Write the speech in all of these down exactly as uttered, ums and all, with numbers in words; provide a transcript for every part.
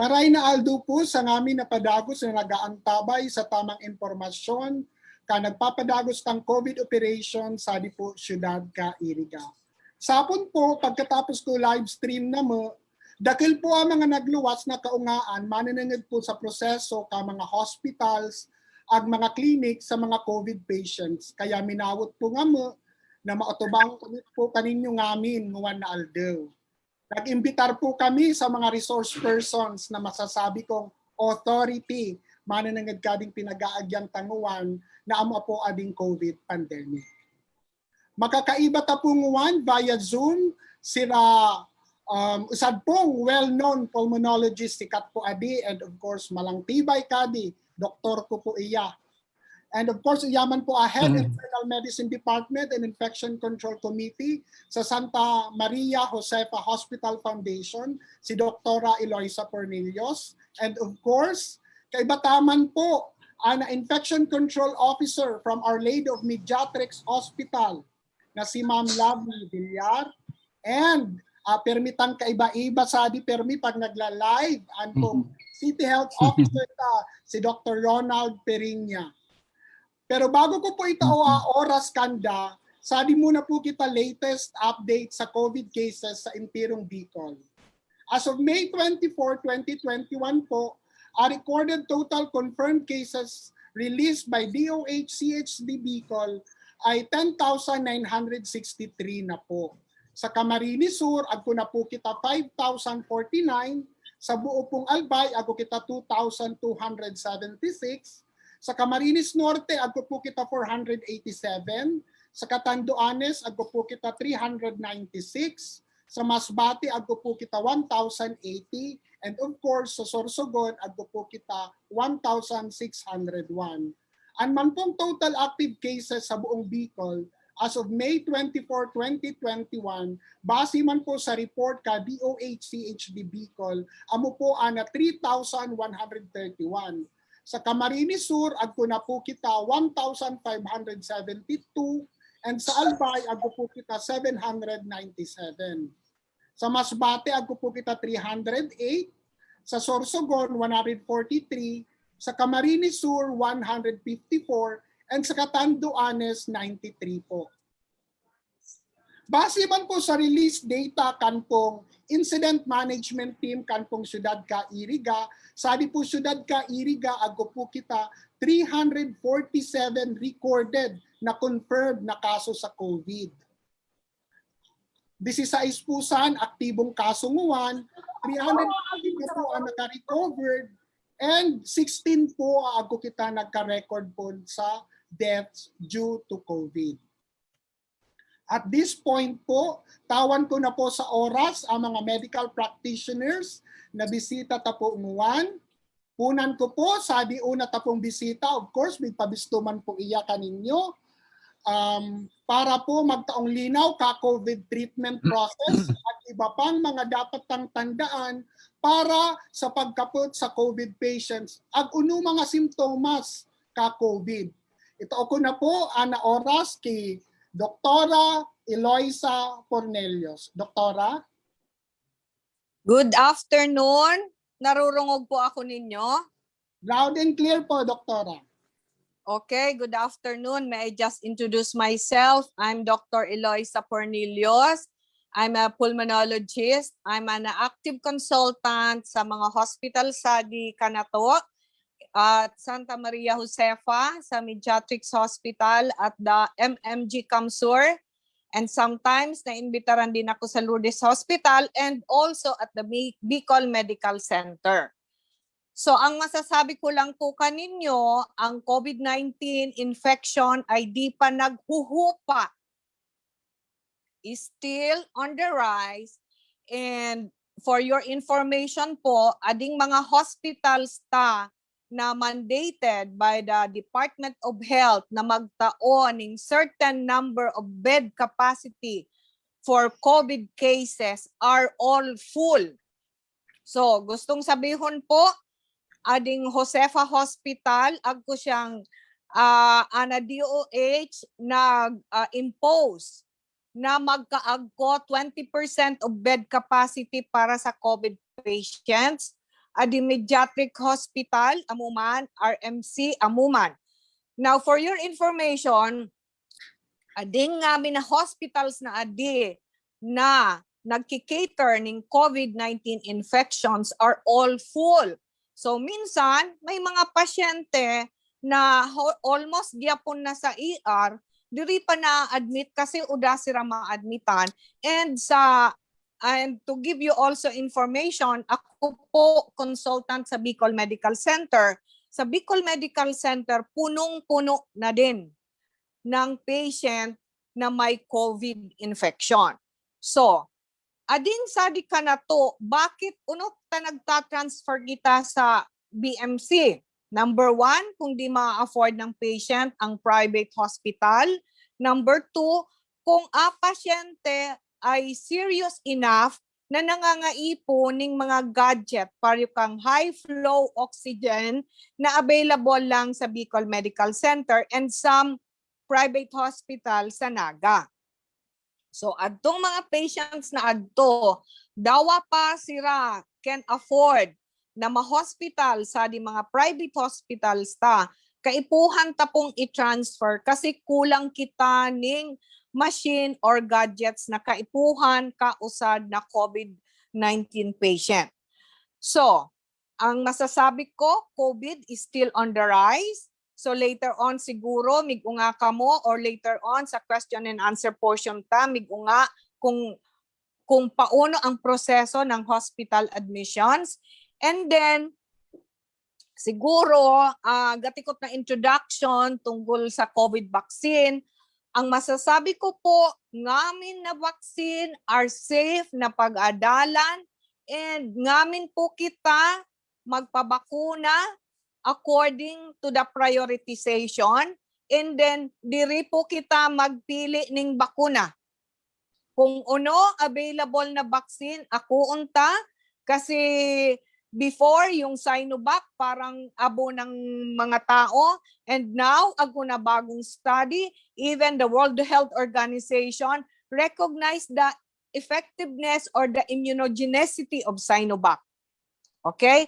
Maray na aldo po sa ngamin na padagos na nagaantabay sa tamang impormasyon ka nagpapadagos tang COVID operation sa di po siyudad ka Iriga. Sapon po, pagkatapos ko live stream na mo, dakil po ang mga nagluwas na kaungaan mananangag po sa proseso ka mga hospitals, ang mga clinic sa mga COVID patients. Kaya minawot po nga mo na maotobang po kaninyo ngamin nguwan na aldo. Nag-imbitar po kami sa mga resource persons na masasabi kong authority mananangag ka ding pinag-aagyang tanguan na amo po ading COVID pandemic. Makakaiba ta po nguwan via Zoom, sira um, usad pong well-known pulmonologist, sikat po adi, and of course, malang tibay kadi, doktor ko po iya. And of course, iya man po a head internal medicine department and infection control committee sa Santa Maria Josefa Hospital Foundation, si Doktora Eloisa Pornillos. And of course, kaiba ta man po, an infection control officer from Our Lady of Mediatrix Hospital, na si Ma'am Lovely Villar. And uh, permi tang kaiba-iba sa di permi pag nagla-live, an pong City Health Officer ta, si Doktor Ronald Periña. Pero bago ko po itao a oras kanda, sa di muna po kita latest update sa COVID cases sa Imperong Bicol. As of May twenty-four, twenty twenty-one po, a recorded total confirmed cases released by DOH CHD Bicol ay ten thousand nine hundred sixty-three na po. Sa Camarines Sur, agko na po kita five thousand forty-nine, sa buo pong Albay, agko kita two thousand two hundred seventy-six, sa Camarines Norte, agko po kita four hundred eighty-seven, sa Catanduanes, agko po kita three hundred ninety-six, sa Masbate, agko po kita one thousand eighty, and of course, sa Sorsogon, agko po kita one thousand six hundred one. An man pong total active cases sa buong Bicol as of May twenty-four, twenty twenty-one, base man po sa report ka DOH CHD Bicol, amo po ana three thousand one hundred thirty-one. Sa Camarines Sur, agko na po kita one thousand five hundred seventy-two, and sa Albay, agko po kita seven hundred ninety-seven. Sa Masbate, agko po kita three hundred eight. Sa Sorsogon, one hundred forty-three. Sa Camarines Sur, one hundred fifty-four. And sa Catanduanes, ninety-three po. Base man po sa release data kan pong Incident Management Team kan pong Siyudad ka Iriga, sa di po Siyudad ka Iriga, agko po kita three hundred forty-seven recorded na confirmed na kaso sa COVID. Disisais po san aktibong kaso nguwan, three hundred fifty po ang naka-recovered, and sixteen po agko kita nagka-record po sa deaths due to COVID. At this point po, tawan ko na po sa oras ang mga medical practitioners na bisita ta po nguwan. Punan ko po, sa di una ta pong bisita, of course, magpabisto man po iya kaninyo. Um, para po magtaong linaw ka COVID treatment process at iba pang mga dapat tang tandaan para sa pagkaput sa COVID patients ag unu mga simptomas ka COVID. Ito ko na po ana oras ki Doktora Eloisa Pornelius. Doktora? Good afternoon. Narurungog po ako ninyo? Loud and clear po, Doktora. Okay, good afternoon. May I just introduce myself? I'm Doctor Eloisa Pornelius. I'm a pulmonologist. I'm an active consultant sa mga hospital sa di kanato at Santa Maria Josefa, sa Mediatrix Hospital at the M M G CamSur. And sometimes, naimbitaran din ako sa Lourdes Hospital and also at the Mi- Bicol Medical Center. So, ang masasabi ko lang po kaninyo, ang COVID nineteen infection ay di pa naghuhupa. Is still on the rise. And for your information po, ading mga hospitals ta na mandated by the Department of Health na magtao ning certain number of bed capacity for COVID cases are all full. So, gustong sabihon po, ading Josefa Hospital, agko siyang ah, ana DOH nag-impose na magkaagko twenty percent of bed capacity para sa COVID patients. adi Mediatric Hospital, amu man, R M C, amu man. Now, for your information, ading ngamin na hospitals na adi na nagki-cater ning COVID nineteen infections are all full. So, minsan, may mga pasyente na ho- almost gihapon na sa E R, diri pa na-admit kasi uda sira ma-admitan. And sa, and to give you also information, ako po consultant sa Bicol Medical Center. Sa Bicol Medical Center, punong-puno na din ng patient na may COVID infection. So, ading sa di kanato, bakit unok ta nagta-transfer kita sa B M C? Number one, kung di ma-afford ng patient ang private hospital. Number two, kung a pasyente ay serious enough na nangangaipo ning mga gadget, pareho kang high flow oxygen na available lang sa Bicol Medical Center and some private hospital sa Naga. So, adtong mga patients na adto, dawa pa sira can afford na ma-hospital sa di mga private hospitals ta, kaipuhan ta pong i-transfer kasi kulang kita ning machine or gadgets na kaipuhan kausad na COVID nineteen patient. So, ang masasabi ko, COVID is still on the rise. So later on siguro, mig-unga kamo or later on sa question and answer portion ta, mig-unga kung, kung paano ang proseso ng hospital admissions. And then, siguro, ah, gatikot na introduction tungkol sa COVID vaccine. Ang masasabi ko po, ngamin na vaccine are safe na pag-adalan and ngamin po kita magpabakuna according to the prioritization, and then diri po kita magpili ning bakuna. Kung ano available na vaccine, akuon ta, kasi before yung Sinovac, parang abo ng mga tao, and now, ago na bagong study, even the World Health Organization recognized the effectiveness or the immunogenicity of Sinovac. Okay?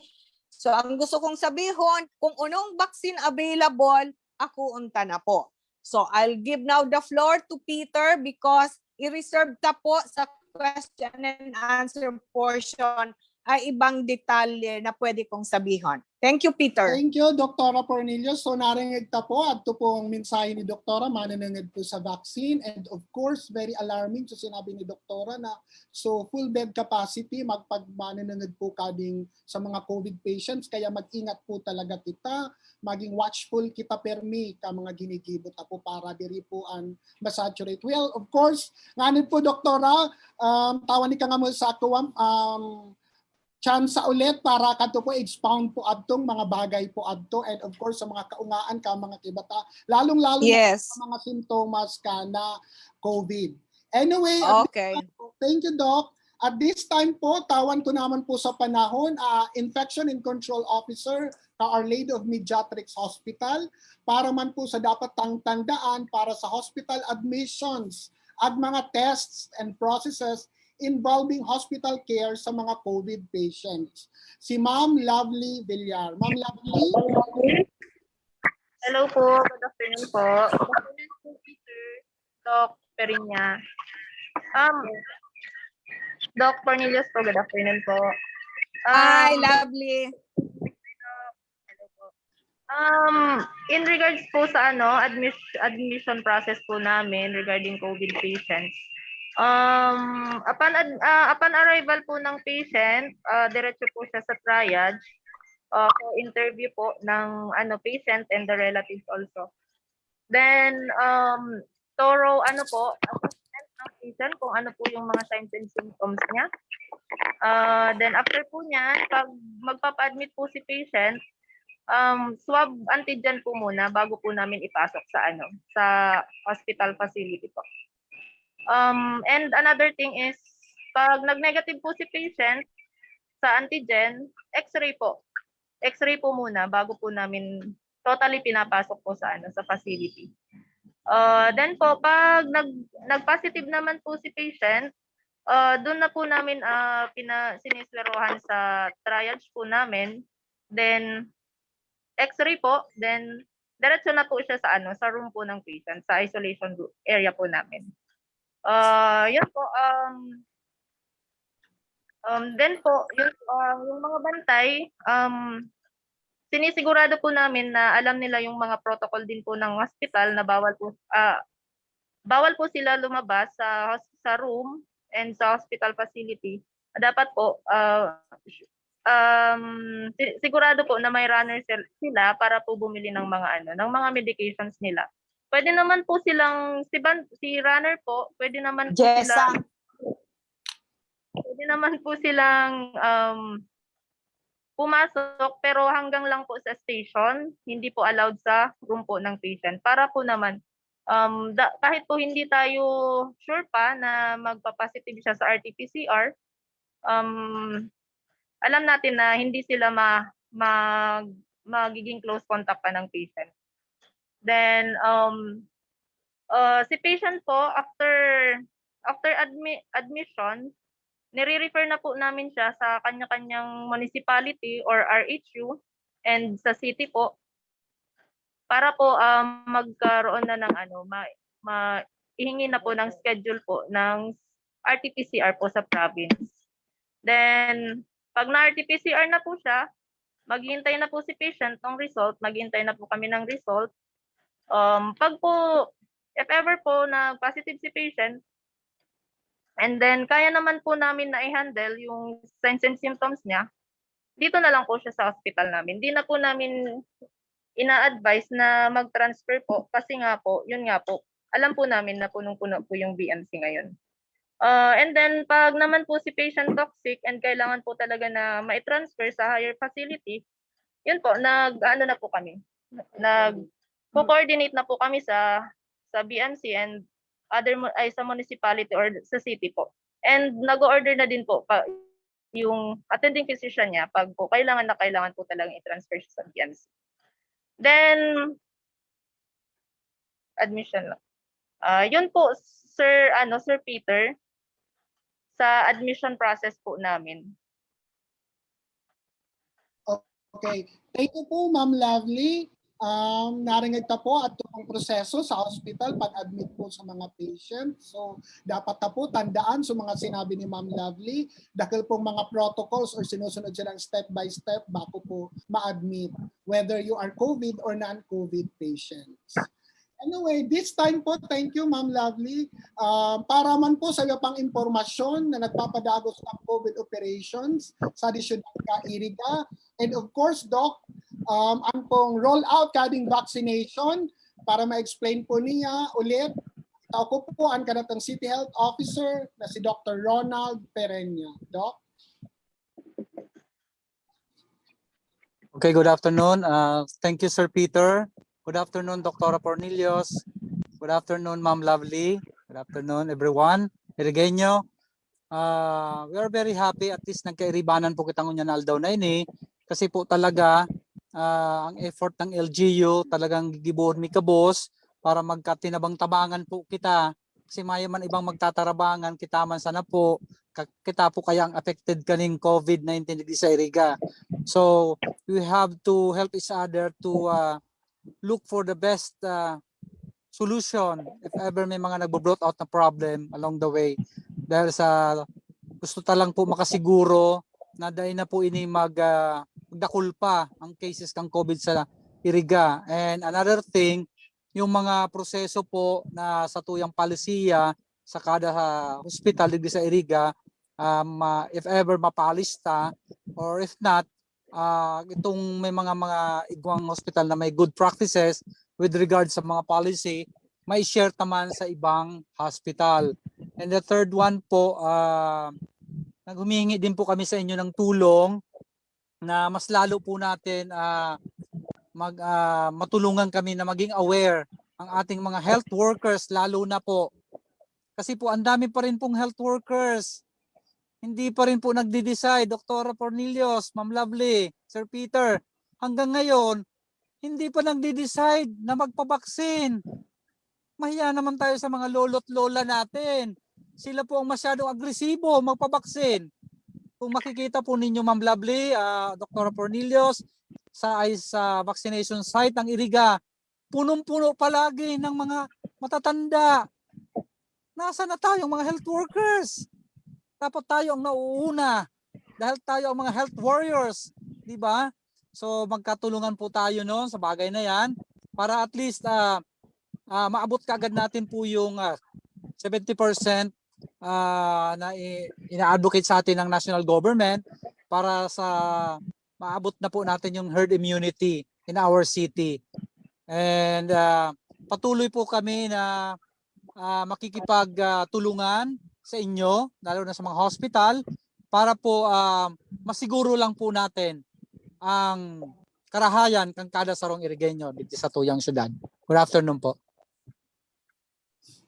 So, ang gusto kong sabihon, kung anong vaccine available, akuon ta na po. So, I'll give now the floor to Peter because i-reserve ta po sa question and answer portion ay ibang detalye na pwede kong sabihon. Thank you, Peter. Thank you, Doktora Cornelius. So, naringeg ta po, adto pong mensahe ni Doktora, manenenged po sa vaccine. And of course, very alarming sa sinabi ni Doktora na so full bed capacity, magpag-, manenenged po kading sa mga COVID patients. Kaya mag-ingat po talaga kita, maging watchful kita permi ka mga ginigibo ta po para diri po an ma-saturate. Well, of course, nganin po, Doktora, um, tawan ni ka nga mo sa ako, um, chance ulit para kato po expound po adtong mga bagay po adto and of course sa mga kaungaan ka mga kibata, lalong-lalo na Yes. sa mga simptomas ka na COVID. Anyway, at this Okay. time po, thank you, Doc. At this time po, tawan ko naman po sa panahon, ah, Infection and Control Officer ka Our Lady of Mediatrics Hospital, para man po sa dapat tang tandaan para sa hospital admissions at mga tests and processes involving hospital care sa mga COVID patients. Si Ma'am Lovely Villar. Ma'am Lovely? Hello po, good afternoon po. Good afternoon po, Peter, Doc Perinya. Um, Doc Cornelius po, good afternoon po. Um, Hi, Lovely. Hello po. Um, in regards po sa ano, admis- admission process po namin regarding COVID patients, um, upon ad- ah, upon arrival po ng patient, ah, diretso po siya sa triage, ah, for interview po ng ano, patient and the relatives also. Then, um, thorough ano po, assessment ng patient kung ano po yung mga signs and symptoms niya. Ah, then after po niyan, pag magpapa-admit po si patient, um, swab antigen po muna bago po namin ipasok sa ano, sa hospital facility po. Um, and another thing is, pag nag-negative po si patient sa antigen, X-ray po. X-ray po muna bago po namin totally pinapasok po sa ano, sa facility. Uh, then po, pag nag, nag-positive naman po si patient, Uh, doon na po namin uh, pina, siniswerohan sa triage po namin. Then, x-ray po. Then, diretso na po siya sa ano, sa room po ng patient, sa isolation area po namin. Uh, yun po, um, um, then po, yun, uh, yung mga bantay, um, sinisigurado po namin na alam nila yung mga protocol din po ng hospital na bawal po uh, bawal po sila lumabas sa sa room and sa hospital facility. Dapat po uh, um, sigurado po na may runner sila para po bumili ng mga ano, ng mga medications nila. Pwede naman po silang si, ban, si runner po, pwede naman po Jessa. sila Pwede naman po silang um, pumasok pero hanggang lang po sa station, hindi po allowed sa room po ng patient. Para po naman, um, da, kahit po hindi tayo sure pa na magpa-positive siya sa R T P C R, um, alam natin na hindi sila ma, mag, magiging close contact pa ng patient. Then, um, uh, si patient po, after after admi, admission, nire-refer na po namin siya sa kanya-kanyang municipality or R H U and sa city po para po um, magkaroon na ng ano, ma, ma, ihingi na po ng schedule po ng R T P C R po sa province. Then, pag na R T P C R na po siya, maghihintay na po si patient ng result, maghihintay na po kami ng result. Um, pag po, if ever po na positive si patient, and then kaya naman po namin na i-handle yung signs and symptoms niya, dito na lang po siya sa hospital namin. Di na po namin ina-advise na mag-transfer po kasi nga po, yun nga po, alam po namin na punong-puno po yung B M C ngayon. Uh, and then pag naman po si patient toxic and kailangan po talaga na ma-transfer sa higher facility, yun po, nag-ano na po kami. Nag-coordinate na po kami sa sa B M C and other ay sa municipality or sa city po. And nag-order na din po pa, yung attending physician niya pag po kailangan na kailangan po talagang i-transfer siya sa B M C. Then admission lang. Uh, yun po, Sir, ano, Sir Peter, sa admission process po namin. Okay. Thank you po, Ma'am Lovely. Um, narinig ta po ato pong proseso sa hospital pag-admit po sa mga patient. So, dapat ta po tandaan sa mga sinabi ni Ma'am Lovely, dakal pong mga protocols or sinusunod silang step by step bago po ma-admit, whether you are COVID or non-COVID patients. Anyway, this time po, thank you, Ma'am Lovely. Uh, para man po sa iyo pang impormasyon na nagpapadagos ng COVID operations sa Disyudad ka Iriga. And of course, Doc, um, ang pong rollout kading vaccination, para ma-explain po niya ulit, tao ko po ang kanatang City Health Officer na si Doctor Ronald Pereña. Doc? Okay, good afternoon. Uh, thank you, Sir Peter. Good afternoon, Doctora Cornelius. Good afternoon, Ma'am Lovely. Good afternoon, everyone. Irigeño, uh, we are very happy at least nagkairibanan po kita ngunyan aldaw na ini. Kasi po talaga, uh, ang effort ng L G U talagang gigibuhon mi kabos para magkatinabang-tabangan po kita. Kasi mayo man ibang magtatarabangan, kita man sana po, kita po kaya ang affected kaning COVID nineteen di sa Iriga. So, we have to help each other to uh, look for the best uh, solution if ever may mga nagbo-brought out na problem along the way. Dahil sa gusto ta lang po makasiguro na dahil na po ini mag, uh, magdakul pa ang cases ng COVID sa Iriga. And another thing, yung mga proseso po na sa tuyang palisiya sa kada uh, hospital digdi sa Iriga, um, uh, if ever mapalista or if not, uh, itong may mga mga igwang hospital na may good practices with regard sa mga policy, ma-share ta man sa ibang hospital. And the third one po, uh, naghumingi din po kami sa inyo ng tulong na mas lalo po natin uh, mag, uh, matulungan kami na maging aware ang ating mga health workers, lalo na po. Kasi po, ang dami pa rin pong health workers. Hindi pa rin po nagde-decide, Doktora Cornelius, Ma'am Lovely, Sir Peter. Hanggang ngayon, hindi pa nagde-decide na magpabaksin. Mahiya naman tayo sa mga lolo't lola natin. sila po ang masyadong agresibo magpabaksin. Kung makikita po ninyo, Ma'am Lovely, ah, Doktora Fornillos, sa, ay sa vaccination site ng Iriga, punong-puno palagi ng mga matatanda. Nasa na tayong mga health workers? Dapat tayo ang nauuna dahil tayo ang mga health warriors, di ba? So magkatulungan po tayo, no, sa bagay na yan para at least, ah, ah, maabot kaagad natin po yung, ah, seventy percent, ah, na i- ina-advocate sa atin ng national government para sa maabot na po natin yung herd immunity in our city. And, ah, patuloy po kami na, ah, makikipagtulungan sa inyo, lalo na sa mga hospital, para po, ah, masiguro lang po natin ang karahayan kang kada sarong Irigenyo dito sa tuyang syudad. Good afternoon po.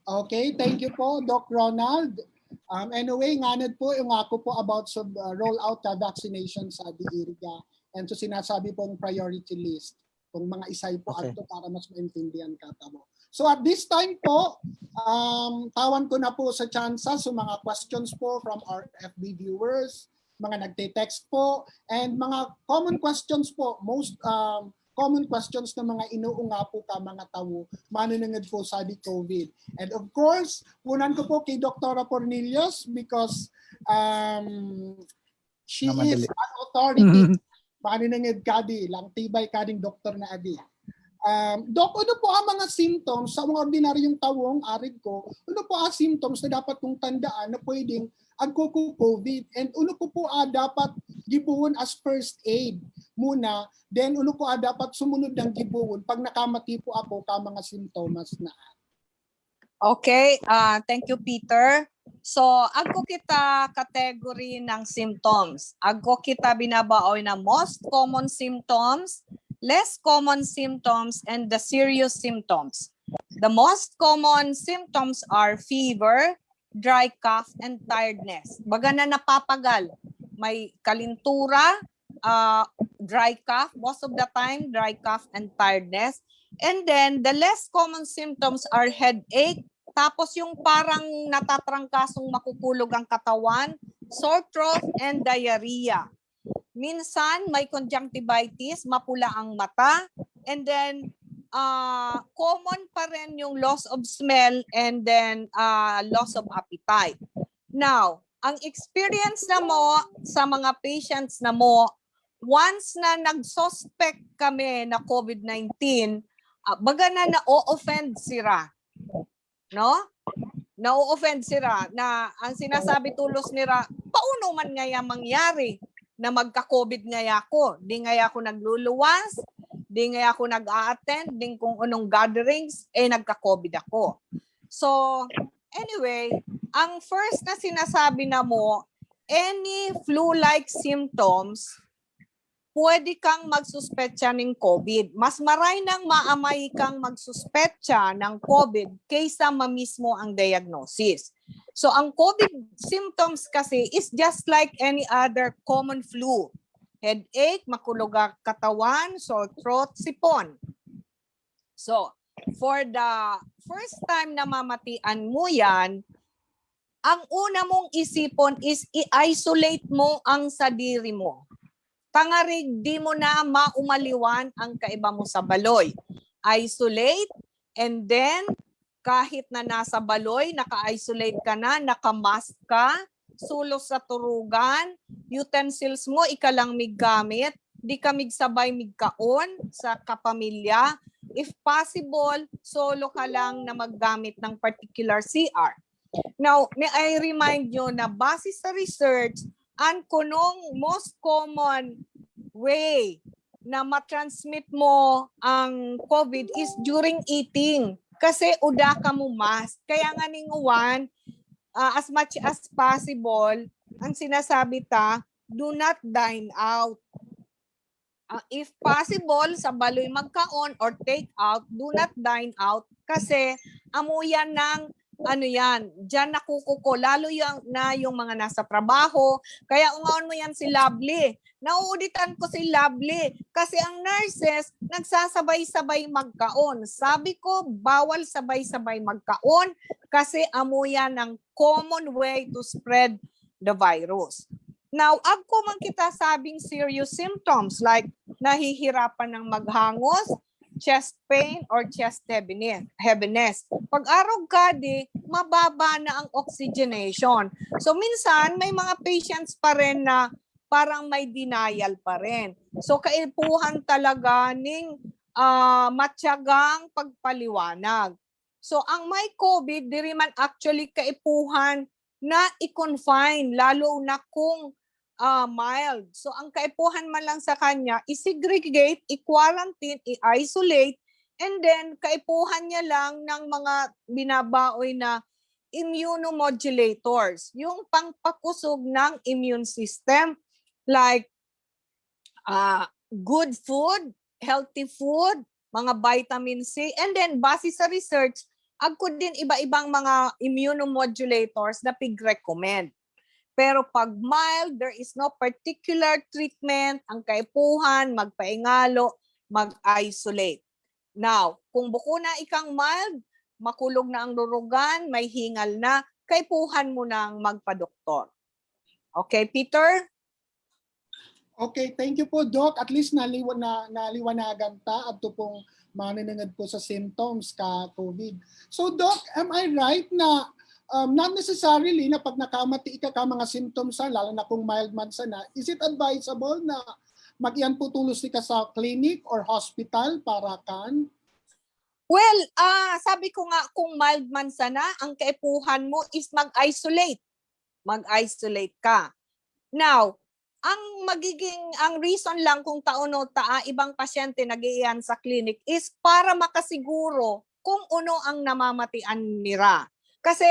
Okay, thank you po, Doc Ronald. Um, anyway, nganad po yung ako po about sa, uh, rollout ka vaccination sa di Iriga and so sinasabi pong priority list. Kung mga isay po Okay. Ato para mas maintindihan ka tamo. So at this time po, um, tawan ko na po sa tsansa sa mga questions po from our F B viewers, mga nagte-text po, and mga common questions po, most, um, common questions ng mga inuunga po ka mga tao, manunungod po sa di COVID. And of course, punan ko po kay Doktora Fornillos because, um, she Namadali. is an authority. Manunungod ka di, lang tibay ka ding doktor na adi. Um, Doc, ano po ang mga symptoms sa mga ordinaryong taong arid ko? Ano po ang symptoms na dapat kong tandaan na pwedeng agko ko COVID? And ano po po, ah, dapat gibuon as first aid muna? Then ano po, ah, dapat sumunod ng gibuon pag nakamati po ako ka mga sintomas na? Okay, uh, thank you, Peter. So, agko kita category ng symptoms. Agko kita binabaoy na most common symptoms, less common symptoms, and the serious symptoms. The most common symptoms are fever, dry cough, and tiredness. Baga na napapagal. May kalintura, uh, dry cough, most of the time, dry cough and tiredness. And then, the less common symptoms are headache, tapos yung parang natatrangkasong makukulog ang katawan, sore throat, and diarrhea. Minsan, may conjunctivitis, mapula ang mata, and then, uh, common pa rin yung loss of smell and then, uh, loss of appetite. Now, ang experience na mo sa mga patients na mo, once na nag-suspect kami na COVID nineteen, uh, baga na na-offend sila. No? Na-offend sila na ang sinasabi tulos nila, paano man ngaya mangyari na magka-COVID ngaya ako? Di ngaya ako nagluluwas, di ngaya ako nag-a-attend, ding kung anong gatherings, eh nagka-COVID ako. So, anyway, ang first na sinasabi na mo, any flu-like symptoms, pwede kang magsuspetsa ng COVID. Mas maray nang maamay kang magsuspetsa ng COVID kaysa mamismo ang diagnosis. So, ang COVID symptoms kasi is just like any other common flu. Headache, makulog ang katawan, sore throat, sipon. So, for the first time na mamatian mo yan, ang una mong isipon is i-isolate mo ang sadiri mo. Tangarig di mo na maumaliwan ang kaiba mo sa baloy. Isolate, and then kahit na nasa baloy, naka-isolate ka na, naka-mask ka, sulos sa turugan, utensils mo, ika lang miggamit, di ka migsabay migkaon sa kapamilya. If possible, solo ka lang na maggamit ng particular C R. Now, may I remind you na base sa research, ang kunong most common way na ma-transmit mo ang COVID is during eating. Kasi uda ka mo mask. Kaya nga ning uwan, ah, as much as possible, ang sinasabi ta, do not dine out. Ah, if possible, sa baloy magkaon or take out, do not dine out. Kasi amo yan ng ano yan, diyan nakukuko, lalo yung, na yung mga nasa trabaho. Kaya ungaon mo yan si Lovely. Nauuditan ko si Lovely kasi ang nurses nagsasabay-sabay magkaon. Sabi ko, bawal sabay-sabay magkaon kasi amo yan ang common way to spread the virus. Now, agko man kita sabing serious symptoms like nahihirapan ng maghangos, chest pain, or chest heaviness. heaviness. Pag-arog ka di, mababa na ang oxygenation. So minsan may mga patients pa rin na parang may denial pa rin. So kaipuhan talaga ning ah, matyagang pagpaliwanag. So ang may COVID, diri man actually kaipuhan na i-confine, lalo na kung ah, mild. So ang kaipuhan man lang sa kanya, i-segregate, i-quarantine, i-isolate, and then kaipuhan niya lang ng mga binabaoy na immunomodulators, yung pangpakusog ng immune system, like ah, good food, healthy food, mga vitamin C, and then base sa research, agko din iba-ibang mga immunomodulators na pig-recommend. Pero pag mild, there is no particular treatment, ang kaipuhan, magpaingalo, mag-isolate. Now, kung buko na ikang mild, makulog na ang durugan, may hingal na, kaipuhan mo nang magpadoktor. Okay, Peter? Okay, thank you po, Doc. At least naliwa, na, naliwanagan ta at pong manenenged po sa symptoms ka COVID. So, Doc, am I right na um, not necessarily na pag nakamati ika ka mga symptoms, ha, lalo na kung mild man sana, is it advisable na mag-iyan po tulos ika sa clinic or hospital para kan? Well, ah sabi ko nga, kung mild man sana, ang kaipuhan mo is mag-isolate. Mag-isolate ka. Now, ang magiging, ang reason lang kung tauno taa ibang pasyente nag-iiyan sa clinic is para makasiguro kung uno ang namamatian nira. Kasi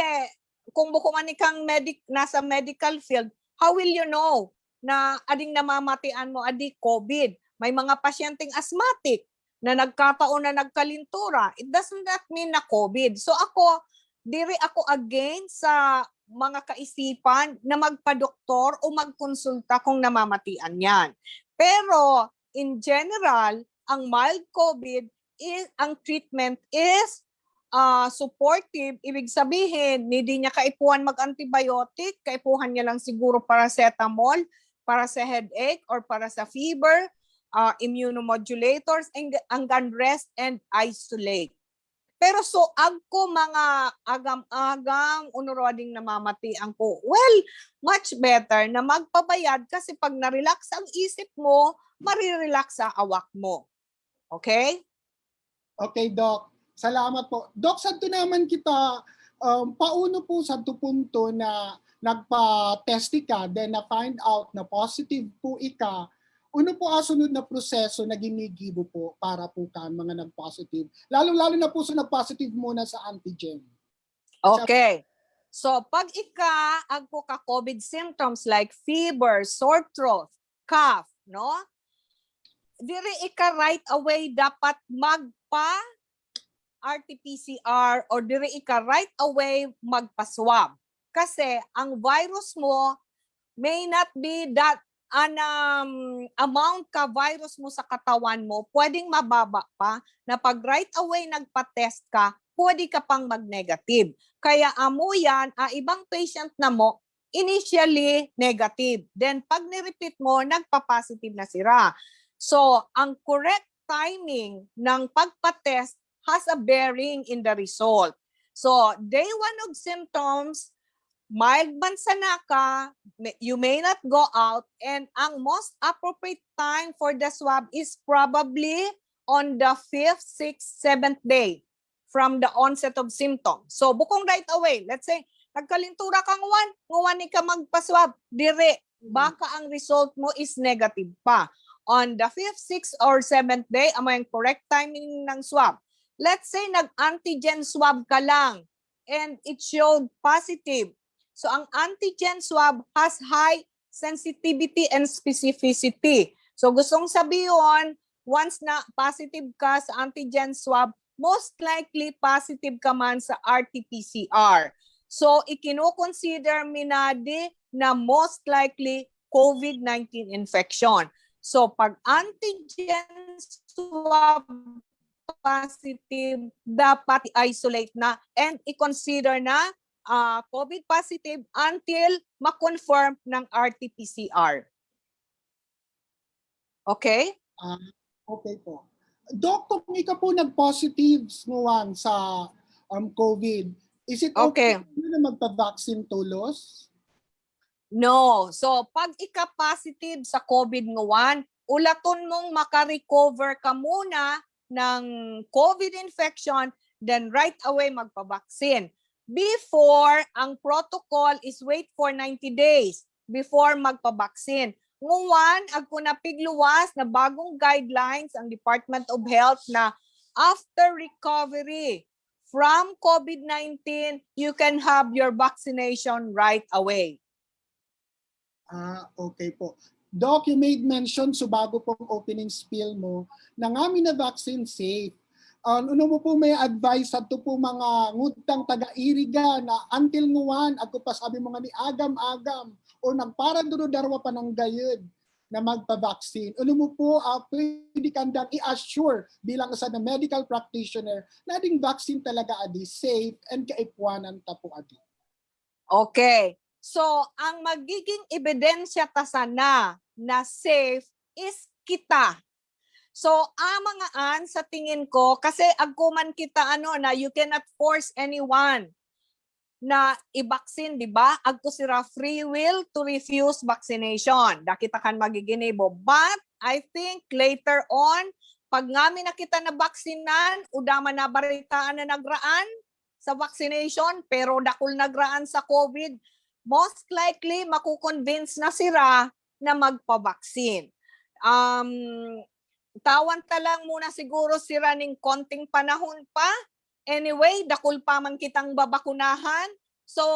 kung buko man ikang medic, nasa medical field, how will you know na ading namamatian mo adi COVID? May mga pasyenteng asthmatic na nagkataon na nagkalintura. It doesn't that mean na COVID. So ako, diri ako against sa mga kaisipan na magpadoktor o magkonsulta kung namamatian yan. Pero in general, ang mild COVID is, ang treatment is ah, supportive, ibig sabihin, hindi niya kaipuhan mag-antibiotic, kaipuhan niya lang siguro paracetamol para sa headache or para sa fever, ah, immunomodulators, ang, anggan rest and isolate. Pero so, agko mga agam-agam, uno raw ding namamatian ko. Well, much better na magpabayad kasi pag na-relax ang isip mo, marirelax sa awak mo. Okay? Okay, Doc. Salamat po. Doc, sadto naman kita, um, pauno po sadto punto na nagpa-test ika, then na-find out na positive po ika. Ano po ang sunod na proseso na ginigibo po para po kan mga nag-positive? Lalo-lalo na po sa nag-positive muna sa antigen. Okay. So, pag ika agko ka COVID symptoms like fever, sore throat, cough, no? Diri ika right away dapat magpa R T P C R or diri ika right away magpa-swab. Kasi ang virus mo may not be that an um, amount ka virus mo sa katawan mo, pwedeng mababa pa na pag right away nagpa-test ka, pwede ka pang mag-negative. Kaya amo yan, ah, ibang patient na mo, initially negative. Then pag ni-repeat mo, nagpa-positive na sira. So, ang correct timing ng pagpa-test has a bearing in the result. So, day one of symptoms, mild man sana ka, you may not go out, and ang most appropriate time for the swab is probably on the fifth, sixth, seventh day from the onset of symptoms. So, bukong right away, let's say, nagkalintura ka nguwan, nguwan ika magpa-swab, diri, baka ang result mo is negative pa. On the fifth, sixth, or seventh day, amo yung correct timing ng swab. Let's say, nag-antigen swab ka lang and it showed positive. So, ang antigen swab has high sensitivity and specificity. So, gustong sabihin, once na positive ka sa antigen swab, most likely positive ka man sa R T P C R. So, ikinoconsider mo na di na most likely COVID nineteen infection. So, pag antigen swab positive, dapat i-isolate na and i-consider na ah, COVID positive until ma-confirm ng R T P C R. Okay? Ah, okay po. Doc, kung ika po nag-positive nguwan sa um, COVID, is it okay, Okay. po na magpa-vaccine tulos? No. So, pag ika positive sa COVID nguwan, ulaton mong makarecover ka muna ng COVID infection, then right away magpa-vaccine. Before, ang protocol is wait for ninety days before magpa-vaccine. Nguwan, agko na pigluwas na bagong guidelines ang Department of Health na after recovery from COVID nineteen, you can have your vaccination right away. Ah, okay po. Doc, you made mention sa bago pong opening spiel mo na ngami na vaccine safe. Um, ano mo po may advice sa to po mga ngutang taga-Iriga na until nguwan, ako pa sabi mo nga ni agam-agam o nagpara duro darwa pa ng gayud na magpa-vaccine. Ano mo po uh, pwede kandang i-assure bilang sa na medical practitioner na ding vaccine talaga adi safe and kaipuanan ta po adi? Okay. So, ang magiging ebidensya ta sana na safe is kita. So, ang mga an, sa tingin ko, kasi agkuman kita ano na you cannot force anyone na i-vaccine, di ba? Agko sira free will to refuse vaccination. Da kita kan magiginibo. But I think later on, pag ngami na kita na vaksinan, udama na baritaan na nagraan, sa vaccination, pero dakul nagraan sa COVID, most likely makukonvince na sira na magpa-vaccine. Um, tawan ta lang muna siguro sira ning konting panahon pa. Anyway, dakul pa man kitang babakunahan. So,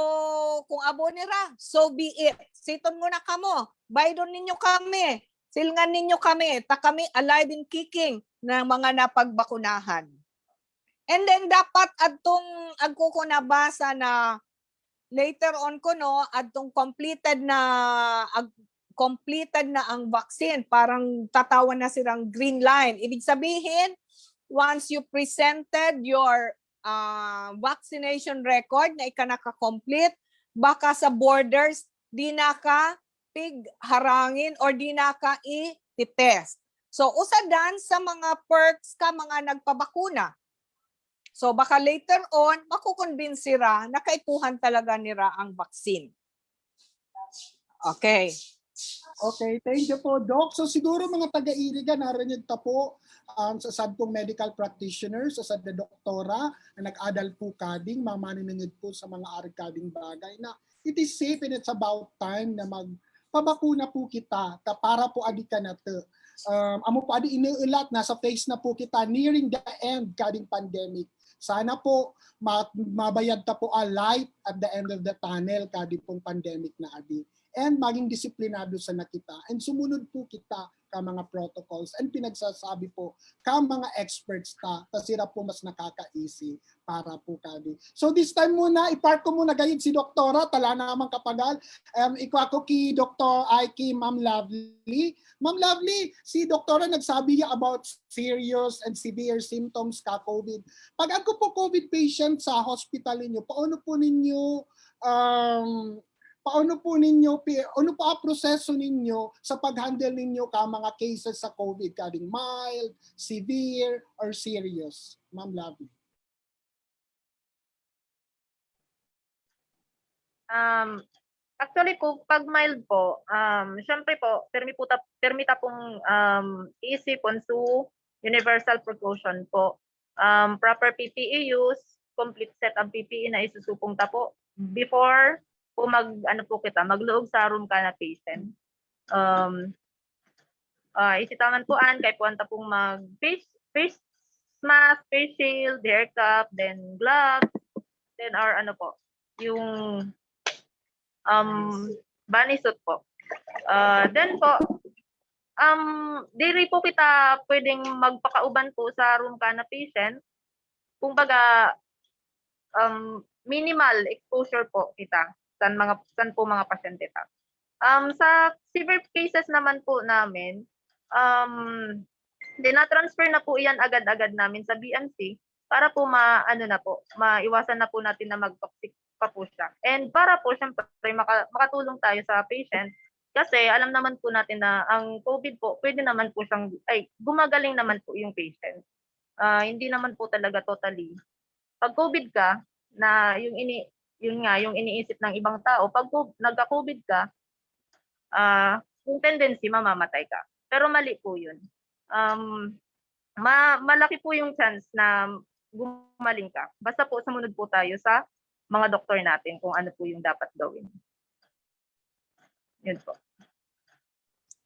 kung abo nira, so be it. Siton muna kamo. Baydon ninyo kami. Silngan ninyo kami. Ta kami alive and kicking ng mga napagbakunahan. And then dapat adtong agkuko nabasa na later on ko no, adtong completed na ag, completed na ang vaccine, parang tatawan na silang green line. Ibig sabihin, once you presented your uh, vaccination record na ika naka-complete, baka sa borders, di naka pigharangin or di naka i-test. So, usa dan sa mga perks ka mga nagpabakuna. So, baka later on, makukonvince sira na kaipuhan talaga nira ang vaccine. Okay. Okay, thank you po, Doc. So siguro mga taga-Iriga, narinig ta po um, sa sad pong medical practitioners, sa sad na doktora, na nag-adal po kading, mamaningid po sa mga arigkading bagay na it is safe and it's about time na magpabakuna po kita ta para po adi ka na to. Um, amo po adi inuulat na sa phase na po kita nearing the end kading pandemic. Sana po ma- mabayad ta po a light at the end of the tunnel kadi pong pandemic na adi. And maging disiplinado sana kita. And sumunod po kita ka mga protocols and pinagsasabi po ka mga experts ta, ta sira po mas nakakaisi para po kadi. So this time muna, i-park ko muna gayud si Doktora, tala naman kapagal. Um, ikuha ko ki Doktor ay ki Ma'am Lovely. Ma'am Lovely, si Doktora nagsabi niya about serious and severe symptoms ka COVID. Pag ako po COVID patient sa hospital ninyo, paano po ninyo um, paano po ninyo, ano po ang proseso ninyo sa pag-handle ninyo ka mga cases sa COVID, kading mild, severe, or serious? Ma'am Lovely. Um, actually po, pag mild po, um, syempre po, permi po ta, permi ta pong um, isipon su universal precaution po. Um, proper P P E use, complete set ang P P E na isusupong ta po before po mag, ano po kita, magluog sa room ka na patient. Um, uh, isitaman po an, kaipuhan ta pong mag face, face mask, face shield, hair cap, then gloves, then our ano po, yung um, bunny suit po. Uh, then po, um, diri po kita pwedeng magpakauban po sa room ka na patient. kumbaga, um, minimal exposure po kita sa mga, sa po mga pasyente ta. Um, sa severe cases naman po namin, um, dinatransfer na po iyan agad-agad namin sa B M C para po ma-, ano na po, maiwasan na po natin na mag-toxic pa po siya. And para po, syempre, maka-, makatulong tayo sa patient kasi alam naman po natin na ang COVID po, pwede naman po siyang, ay, gumagaling naman po yung patient. Ah, hindi naman po talaga totally. Pag COVID ka, na yung ini-, yun nga, yung iniisip ng ibang tao, pag co-, nagka-COVID ka, ah, yung tendency, mamamatay ka. Pero mali po yun. Um, ma-, malaki po yung chance na gumaling ka. Basta po, sumunod po tayo sa mga doktor natin kung ano po yung dapat gawin. Yun po.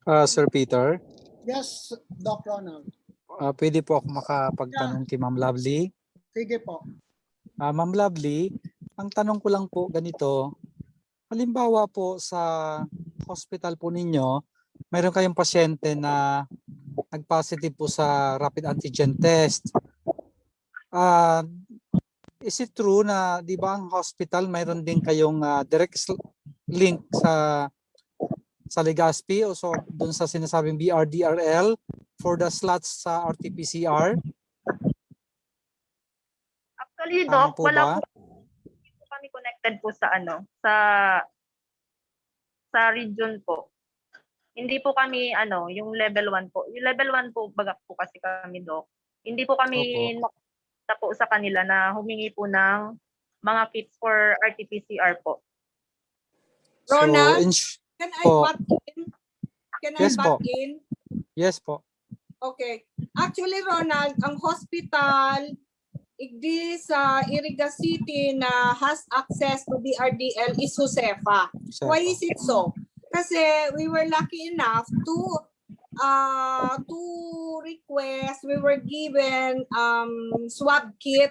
Ah, Sir Peter, Yes, Doc Ronald. ah, pwede po ako makapagtanong kay Ma'am Lovely? Sige po. Ah, Ma'am Lovely, ang tanong ko lang po ganito. Halimbawa po sa hospital po ninyo, mayroon kayong pasyente na nag-positive po sa rapid antigen test. Ah, is it true na, di ba, ang hospital mayroon din kayong ah, direct sl- link sa sa Legazpi o so doon sa sinasabing B R D R L for the slots sa R T P C R? Actually, Tama Doc, po wala ba? po, hindi po kami connected po sa ano, sa sa region po. Hindi po kami ano, yung level one po. Yung level one po, baga po kasi kami, Doc. Hindi po kami Opo. nakita po sa kanila na humingi po ng mga kits for R T P C R po. So, Ronald, in sh- can I po. butt in? Can I Yes po. butt in? Yes po. Okay. Actually, Ronald, ang hospital, igdi sa Iriga City na has access to B R D L is Josefa. Sir Why po. Is it so? Kasi we were lucky enough to uh, to request, we were given um, swab kit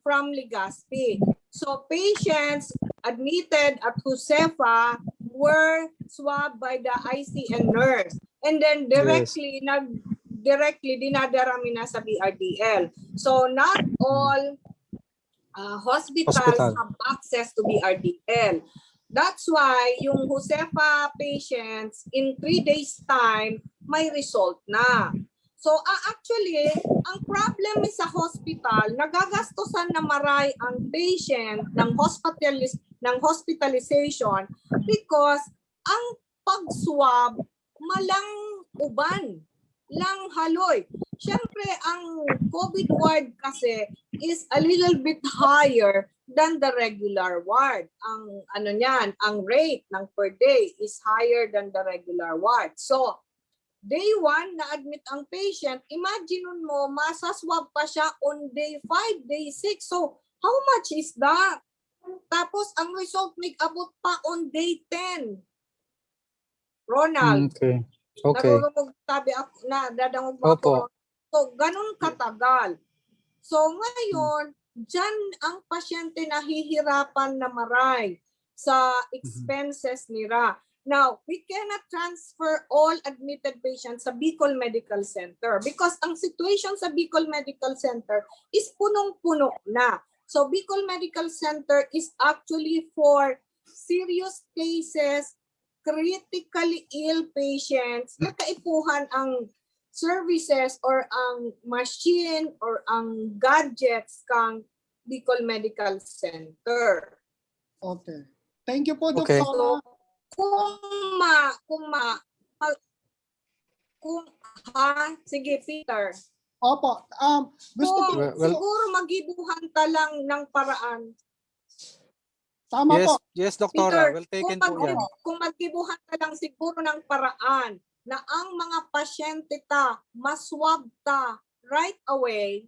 from Legazpi. So patients admitted at Josefa were swabbed by the I C and nurse. And then Yes. Directly, nag directly dinadara mi na sa B R D L. So not all uh, hospitals Hospital. Have access to B R D L. That's why yung Josefa patients in three days time may result na. So uh, actually, ang problem sa hospital, nagagastusan na maray ang patient ng hospitalis ng hospitalization because ang pag-swab malang uban, lang haloy. Siyempre, ang COVID ward kasi is a little bit higher than the regular ward. Ang ano niyan, ang rate ng per day is higher than the regular ward. So, day one, na-admit ang patient, imagine mo, masaswab pa siya on day five, day six. So, how much is that? Tapos, ang result, nag-abot pa on day ten. Ronald, Okay. Okay. Narurungog tabi ako, na dadangog mo ako. Opo. So, ganun katagal. So, ngayon, dyan ang pasyente nahihirapan na maray sa expenses nila. Now, we cannot transfer all admitted patients sa Bicol Medical Center because ang situation sa Bicol Medical Center is punong-puno na. So, Bicol Medical Center is actually for serious cases, critically ill patients, na kaipuhan ang services or ang machine or ang gadgets kang Bicol Medical Center. Okay. Thank you po, Okay. Doktora. Kung ma, kung ma, pa- kung, ha? Sige, Peter. Opo. Um, gusto Kung ko, Well, well- siguro magibuhan ta lang ng paraan. Tama Yes, po. Yes, Doktora. Peter, Well taken kung, po yan. Kung magibuhan na lang siguro ng paraan na ang mga pasyente ta, maswab ta right away,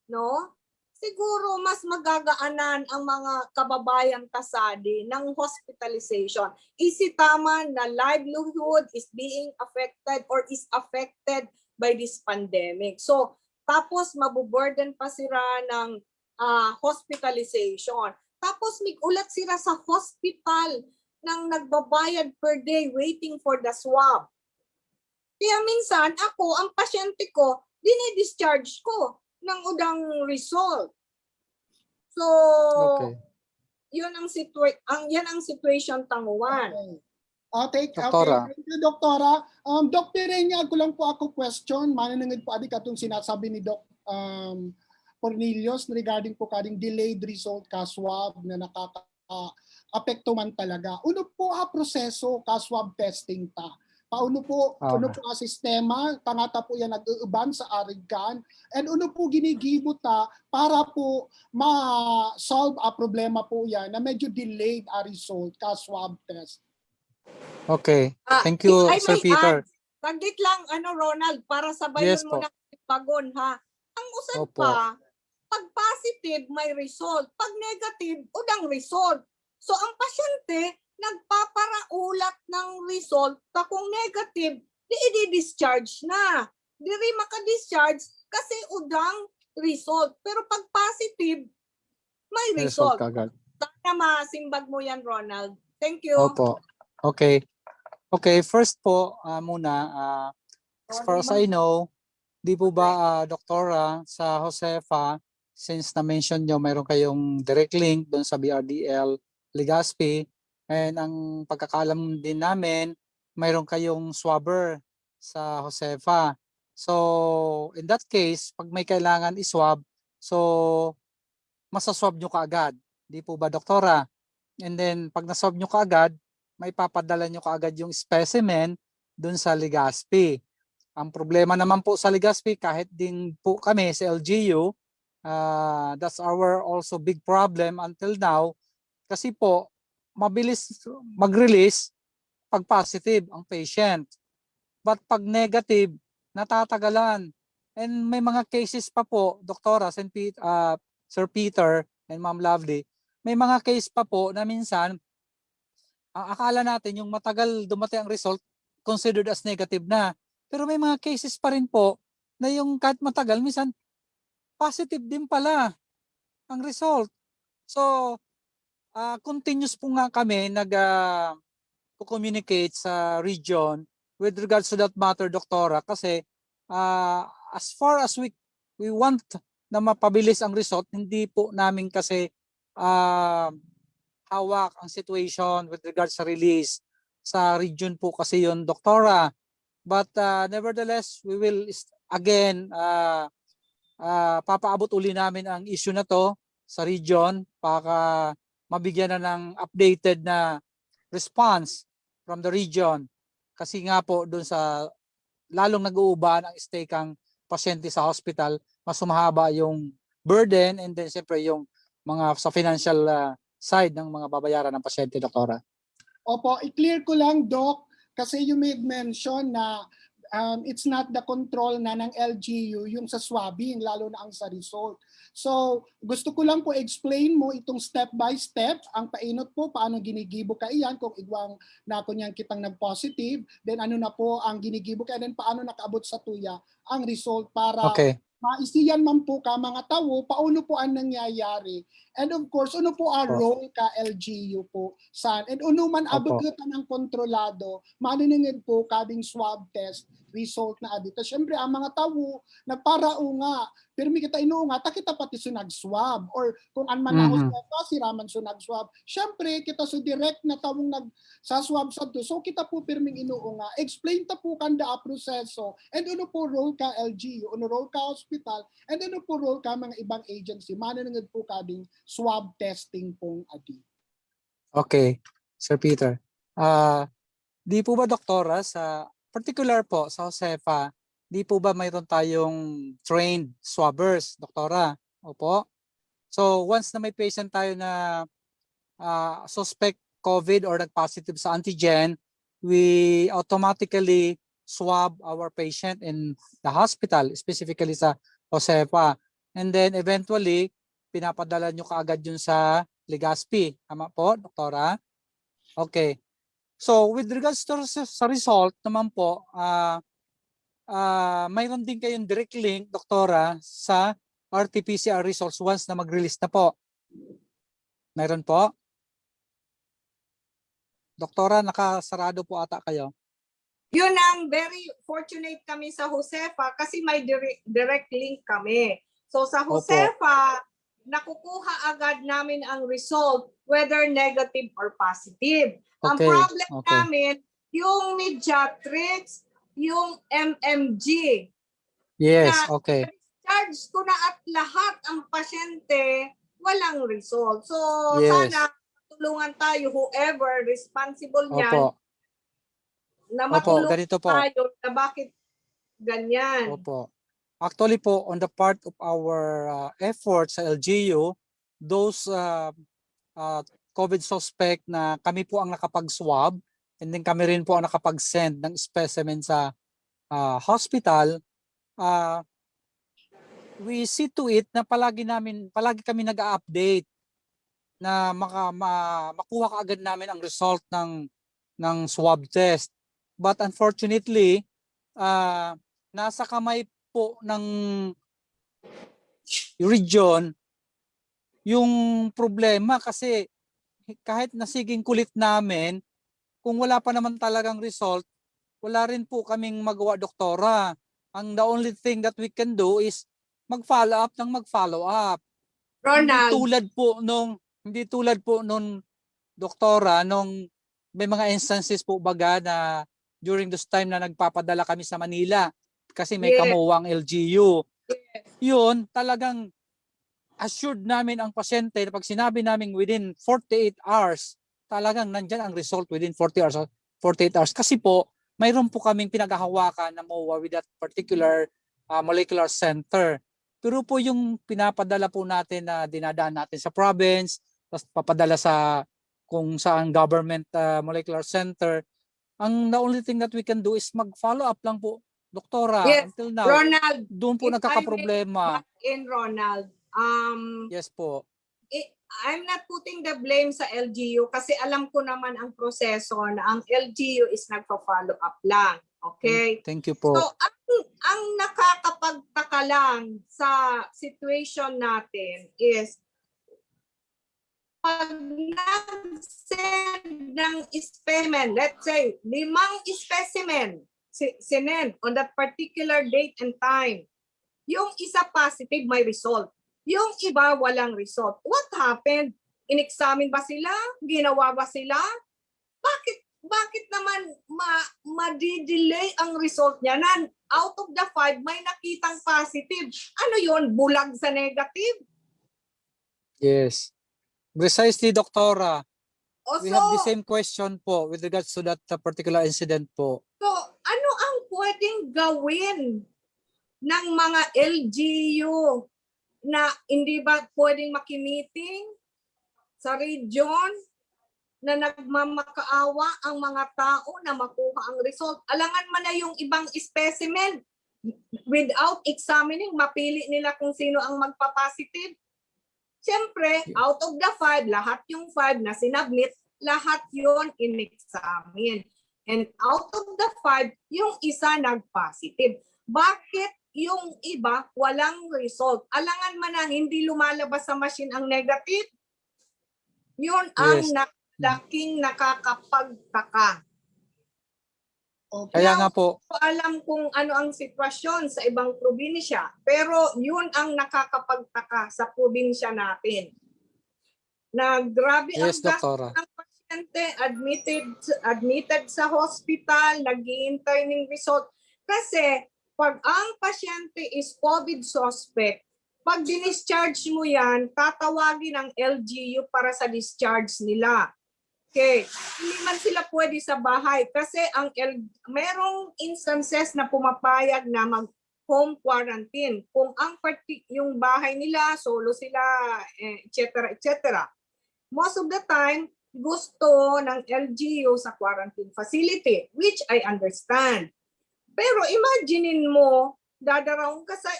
no? Siguro mas magagaanan ang mga kababayan ta sadi ng hospitalization. Isitaman na livelihood is being affected or is affected by this pandemic. So, tapos mabuburden pa sila ng ah, hospitalization. Tapos mig-ulat sila sa hospital ng nagbabayad per day waiting for the swab. Kaya minsan ako, ang pasyente ko, dinidischarge ko. ng udang result. So, Okay. yun ang situa- ang yan ang situation tangguan. Okay. Oh, thank, okay, Doktora. Thank you, Doktora. Um, Doc Pirenia, ako lang po ako question. Mananangad po adik atong sinasabi ni Doc um, Cornelius regarding po kading delayed result ka swab na nakaka apekto man talaga. Uno po a proseso ka swab testing ta? Paano po, Ah. Ano po ang sistema, tangata po yan nag-uuban sa arigan? And ano po ginigibo ta para po ma-solve a problema po yan na medyo delayed a result ka swab test? Okay. Ah, Thank you, if I Sir may Peter. add, saglit lang, ano, Ronald, para sabayon Yes mo po. na bagon, ha? Ang usan Opo. pa, pag positive, may result. Pag negative, udang result. So, ang pasyente, nagpaparaulat ng result, pa kung negative, di i-discharge na. Di rin maka-discharge kasi udang result. Pero pag positive, may Result result. Kagad. Sana masimbag mo yan, Ronald. Thank you. Opo. Okay. Okay, first po ah, muna, ah, as far as I know, di po ba, ah, Doktora, sa Josefa, since na-mention nyo, mayroon kayong direct link doon sa B R D L Legazpi, and ang pagkakaalam din namin, mayroon kayong swabber sa Josefa. So, in that case, pag may kailangan i-swab, so, masaswab nyo kaagad. Di po ba, Doktora? And then, pag na-swab nyo kaagad, maipapadala nyo kaagad yung specimen dun sa Legazpi. Ang problema naman po sa Legazpi, kahit din po kami sa L G U, ah, that's our also big problem until now. Kasi po, mabilis mag-release pag positive ang patient. But pag negative, natatagalan. And may mga cases pa po, Doktora, Sen Pete, ah, Sir Peter, and Ma'am Lovely, may mga case pa po na minsan, ang akala natin yung matagal dumating ang result, considered as negative na. Pero may mga cases pa rin po na yung kahit matagal, minsan positive din pala ang result. So, ah, continuous po nga kami nag, ah, communicate sa region with regards to that matter, Doktora, kasi ah, as far as we we want na mapabilis ang result, hindi po namin kasi ah, hawak ang situation with regards sa release. Sa region po kasi yun, Doktora. But ah, nevertheless, we will is- again, ah, ah, papaabot uli namin ang issue na to sa region para mabigyan na ng updated na response from the region. Kasi nga po, doon sa lalong nag-uuban ang stay kang pasyente sa hospital, mas humahaba yung burden, and then siyempre yung mga sa financial ah, side ng mga babayaran ng pasyente, Doktora. Opo, i-clear ko lang, Doc, kasi you made mention na um, it's not the control na ng L G U yung sa swabbing, lalo na ang sa result. So, gusto ko lang po explain mo itong step by step, ang painot po, paano ginigibo ka iyan kung igwang na kunyang kitang nag-positive, then ano na po ang ginigibo ka, then paano nakaabot sa tuya ang result para Okay. maisiyan man po ka mga tao, paano po ang nangyayari. And of course, ano po ang Opo. Role ka L G U po, saan? And ano man Opo. Abutan ng kontrolado, maniningid po kading swab test result na adita. Siyempre, ang mga tao, nagparao nga, pirmi kita inuunga, ta kita pati so nag-swab. Or kung an man Mhm. Ako sa pa, sira man so nag-swab. Siyempre, kita so direct na taong nag sa swab sa to. So kita po pirming inuunga. Explain ta po kanda a proseso. And ano po role ka L G U, ano role ka hospital, and ano po role ka mga ibang agency. Maniningid po kading swab testing pong adi. Okay, Sir Peter. Ah, di po ba, Doktora, sa particular po sa Josefa, di po ba mayroon tayong trained swabbers, Doktora? Opo. So once na may patient tayo na ah, suspect COVID or nag-positive sa antigen, we automatically swab our patient in the hospital, specifically sa Josefa. And then eventually, pinapadala nyo kaagad yun sa Legazpi. Tama po, Doktora? Okay. So with regards to sa, sa result naman po, ah, ah, mayroon din kayong direct link, Doktora, sa R T P C R results once na mag-release na po. Mayroon po? Doktora, nakasarado po ata kayo. Yun ang very fortunate kami sa Josefa kasi may dire- direct link kami. So sa Josefa, nakukuha agad namin ang result, whether negative or positive. Ang problem namin, yung Mediatrix, yung M M G. Yes, okay. Charge ko na at lahat ang pasyente, walang result. So, sana tulungan tayo, whoever responsible niyan, Opo. na Opo, matulungan ganito po. tayo na bakit ganyan. Opo. Actually po, on the part of our uh, effort sa L G U, those uh, uh, COVID suspect na kami po ang nakapag-swab, and then kami rin po ang nakapag-send ng specimen sa uh, hospital, uh, we see to it na palagi namin, palagi kami nag-update na maka, ma, makuha kaagad namin ang result ng ng swab test. But unfortunately, uh, nasa kamay po ng region yung problema kasi kahit na siging kulit namin, kung wala pa naman talagang result, wala rin po kaming magawa, Doktora. Ang the only thing that we can do is mag-follow up ng mag-follow up. Hindi Ronald, tulad po nung hindi tulad po nung Doktora, nung may mga instances po baga na during those time na nagpapadala kami sa Manila kasi may Yes. CAMOA ang L G U. Yun, talagang assured namin ang pasyente na pag sinabi namin within forty-eight hours, talagang nandyan ang result within forty hours, forty-eight hours. Kasi po, mayroon po kaming pinaghahawakan na MOA with that particular uh, molecular center. Pero po yung pinapadala po natin na dinadaan natin sa province, tapos papadala sa kung saan government uh, molecular center, ang the only thing that we can do is mag-follow up lang po, Doktora. Yes, Until now, Ronald, doon po if I may nagkakaproblema. Back in, Ronald, um, Yes po. it, I'm not putting the blame sa L G U kasi alam ko naman ang proseso na ang L G U is nagpa-follow up lang. Okay? Thank you po. So, ang, ang nakakapagtaka lang sa situation natin is pag nag-send ng specimen, let's say, limang specimen, si- sinend on that particular date and time, yung isa positive, may result. Yung iba, walang result. What happened? Inexamine ba sila? Ginawa ba sila? Bakit, bakit naman ma, madidelay ang result niya na out of the five, may nakitang positive? Ano yon? Bulag sa negative? Yes. Precisely, Doktora. O, We so, have the same question po with regards to that uh, particular incident po. So, ano ang pwedeng gawin ng mga L G U na hindi ba pwedeng makimiting sa region na nagmamakaawa ang mga tao na makuha ang result? Alangan man na yung ibang specimen, without examining, mapili nila kung sino ang magpa-positive. Siyempre, out of the five, lahat yung five na sinubmit, lahat yon in-examine. And out of the five, yung isa nag-positive. Bakit yung iba walang result? Alangan man na hindi lumalabas sa machine ang negative. Yun ang Yes. na- laking nakakapagtaka. O, Kaya now, nga po, ko alam kung ano ang sitwasyon sa ibang probinsya, pero yun ang nakakapagtaka sa probinsya natin. Na grabe ang Yes, gasto Doktora. ng pasyente, admitted, admitted sa hospital, naghihintay ng result. Kasi pag ang pasyente is COVID suspect, pag dinischarge mo yan, tatawagin ang L G U para sa discharge nila. Okay. Hindi man sila pwede sa bahay kasi ang L, merong instances na pumapayag na mag home quarantine. Kung ang parti, yung bahay nila, solo sila, eh, et cetera, et cetera. Most of the time, gusto ng L G U sa quarantine facility, which I understand. Pero imaginein mo, dadaraong ka sa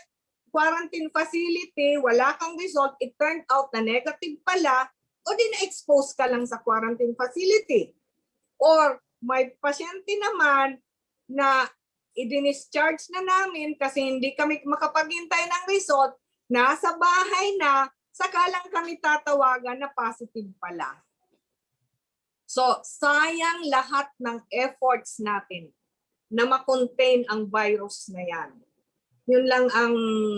quarantine facility, wala kang result, it turned out na negative pala, o di na-expose ka lang sa quarantine facility. Or may pasyente naman na i-discharge na namin kasi hindi kami makapaghintay ng result, nasa bahay na, saka lang kami tatawagan na positive pala. So, sayang lahat ng efforts natin na ma-contain ang virus na yan. Yun lang ang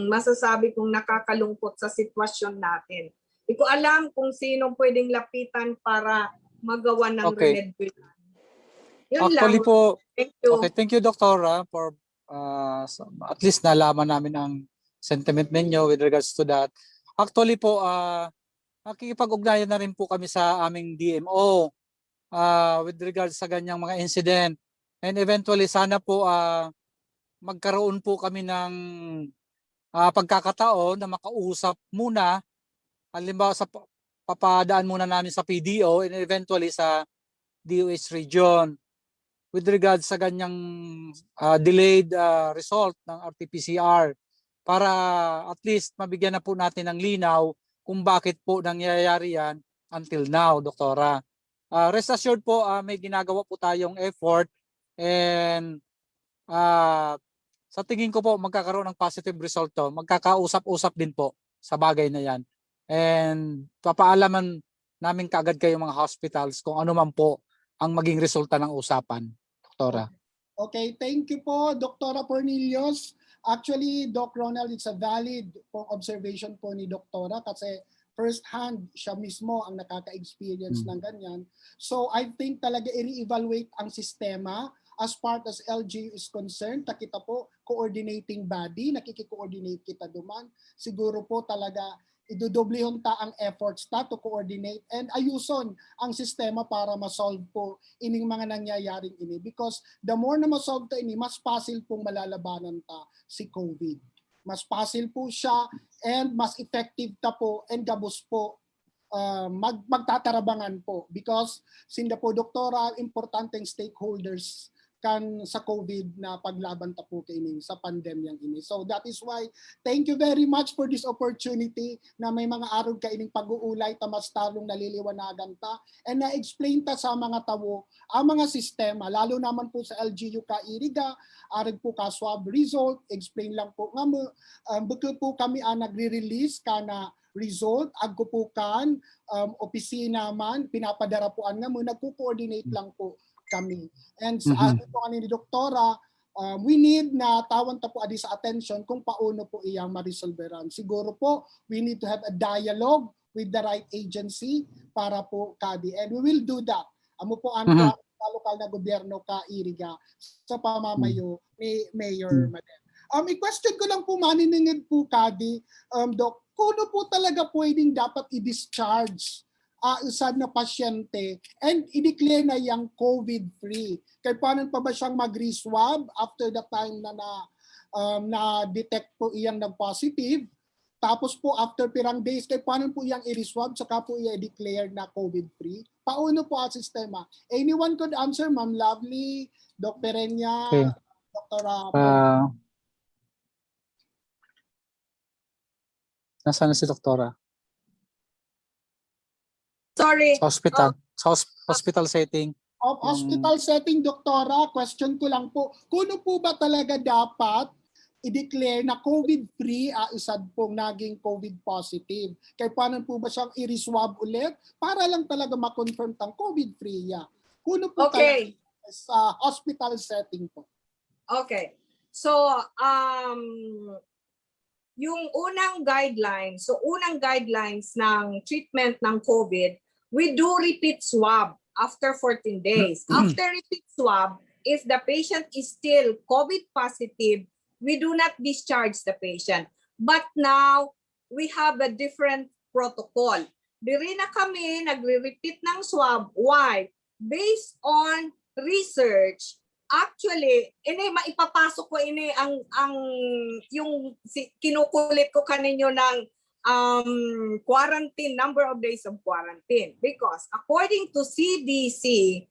masasabi kong nakakalungkot sa sitwasyon natin. Di ko alam kung sino pwedeng lapitan para magawa ng Okay. remedyo yan. Yun Actually lang. Po, Thank you. Okay, thank you, Doktora, for uh, so- at least nalaman namin ang sentiment ninyo with regards to that. Actually po, uh, nakikipag-ugnayan na rin po kami sa aming D M O uh, with regards sa ganyang mga incident. And eventually, sana po uh, magkaroon po kami ng uh, pagkakataon na makausap muna, halimbawa sa pa- papadaan muna namin sa P D O and eventually sa D O H region with regards sa ganyang uh, delayed uh, result ng R T P C R para at least mabigyan na po natin ng linaw kung bakit po nangyayari yan until now, Doktora. Uh, rest assured po, uh, may ginagawa po tayong effort and uh, sa tingin ko po magkakaroon ng positive result to. Magkakausap-usap din po sa bagay na yan. And papaalaman namin kaagad kayo mga hospitals kung ano man po ang maging resulta ng usapan, Doktora. Okay, thank you po, Doktora Cornelius. Actually, Doc Ronald, it's a valid po observation po ni Doktora kasi first hand siya mismo ang nakaka-experience Mm. ng ganyan. So I think talaga i-re-evaluate ang sistema as far as L G U is concerned. Ta kita po, coordinating body, nakiki-coordinate kita duman. Siguro po talaga idudoblihon ta ang efforts ta to coordinate and ayuson ang sistema para ma-solve po ining mga nangyayaring ini. Because the more na ma-solve ta ini, mas pasil pong malalabanan ta si COVID. Mas pasil po siya and mas effective ta po and gabos po uh, mag, magtatarabangan po. Because sinda po, Doktora, importanteng stakeholders kan sa COVID na paglaban ta po kaini sa pandemyang ini. So that is why, thank you very much for this opportunity na may mga arog kaining pag-uulay ta mas talong naliliwanagan ta and na-explain ta sa mga tao ang mga sistema, lalo naman po sa L G U ka Iriga, arog po ka swab result, explain lang po nga mo, um, bukod po kami ang nagre-release ka na result, agko po kan um, opisina man, pinapadara po an nga mo, nagko-coordinate lang po kami. And sa Mhm. ano po ni Doktora, um, we need na tawan ta po adi sa attention kung paano po iyang marisolberan. Siguro po, we need to have a dialogue with the right agency para po kadi. And we will do that. Amo po ang Mhm. sa lokal na gobyerno ka Iriga sa pamamayo ni Mayor Mhm. Madem. Um, i-question ko lang po, maniningid po kadi, um, Doc, kuno po talaga pwedeng dapat i-discharge ah, usad na pasyente and i-declare na yang COVID-free. Kaipuhanan pa ba siyang mag-reswab after the time na na, um, na-detect po iyang nag-positive? Tapos po after pirang days, kaipuhanan po iyang i-reswab saka po iya i-declare na COVID-free? Paano po ang sistema? Anyone could answer, Ma'am Lovely, Doc Perenya, Okay. Doktora Ah, nasaan na si Doktora? Sorry. Sa hospital, sa hos- hospital setting. Of hospital setting, Doktora, question ko lang po, kuno po ba talaga dapat i-declare na COVID-free ah, usad pong naging COVID positive? Kaipuhanan po ba siyang i-reswab ulit para lang talaga ma-confirm tang COVID-free ya? Kuno po Okay. Talaga sa hospital setting po? Okay. So, um, yung unang guidelines, so unang guidelines ng treatment ng COVID, we do repeat swab after fourteen days. After repeat swab, if the patient is still COVID positive, we do not discharge the patient. But now, we have a different protocol. Diri na kami nagre-repeat ng swab. Why? Based on research, actually, ini maipapasok ko ini ang ang yung si, kinukulit ko kaninyo ng um, quarantine, number of days of quarantine, because according to C D C,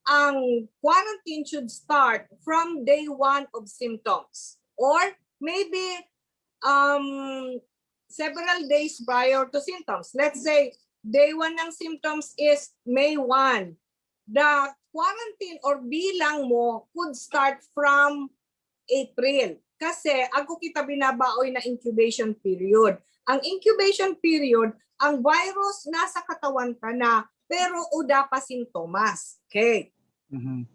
ang quarantine should start from day one of symptoms or maybe um, several days prior to symptoms. Let's say, day one ng symptoms is May one. The quarantine or bilang mo could start from April. Kasi agko kita binabaoy na incubation period. Ang incubation period, ang virus nasa katawan ta na, pero uda pa sintomas. Okay. Mhm.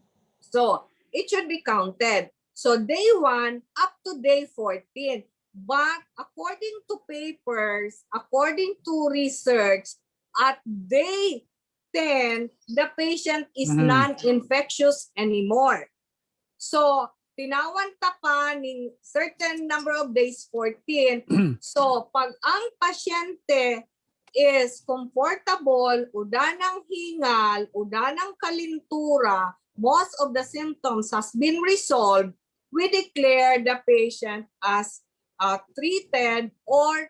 So, it should be counted. So day one up to day fourteen. But according to papers, according to research, at day ten, the patient is Mhm. non-infectious anymore. So, tinawan ta pa ning certain number of days, fourteen. So, pag ang pasyente is comfortable, uda nang hingal, uda nang kalintura, most of the symptoms has been resolved, we declare the patient as uh, treated or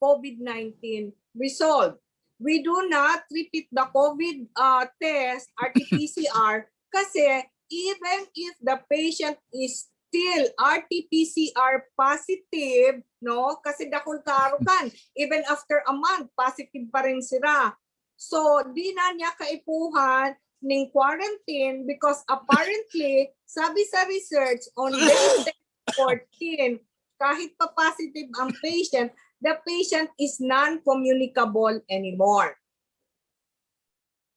COVID nineteen resolved. We do not repeat the COVID uh, test, R T P C R, kasi even if the patient is still R T P C R positive, no? Kasi dakul kaarukan, even after a month, positive pa rin sira. So, di na niya kaipuhan ning quarantine because apparently, sabi sa research, on day fourteen, kahit pa positive ang patient, the patient is non-communicable anymore.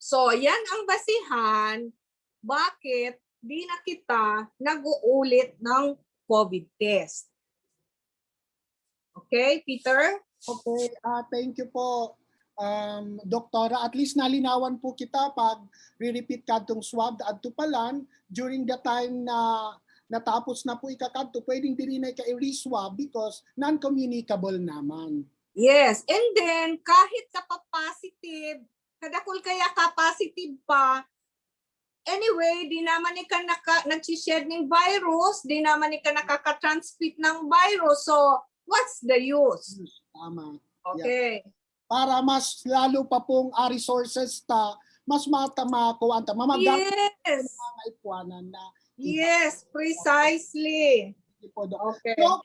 So, yan ang basihan bakit di na kita nag-uulit ng COVID test. Okay, Peter? Okay, ah thank you po. Um, Doktora, at least nalinawan po kita pag re-repeat kadtong swab at tupalan during the time na natapos na po ikakadto, pwedeng diri na ika-re-swab because non-communicable naman. Yes, and then kahit ka pa positive, kadakul kaya ka positive pa, anyway, di naman ika naka, nagsished ng virus, di naman ika nakaka-transmit ng virus. So, what's the use? Tama. Okay. Para mas lalo pa pong ah, resources ta, mas mata makuhaan ta, mamagamit Yes. na ikuanan na. Yes, precisely. Hindi po, Doc. Okay. Doc,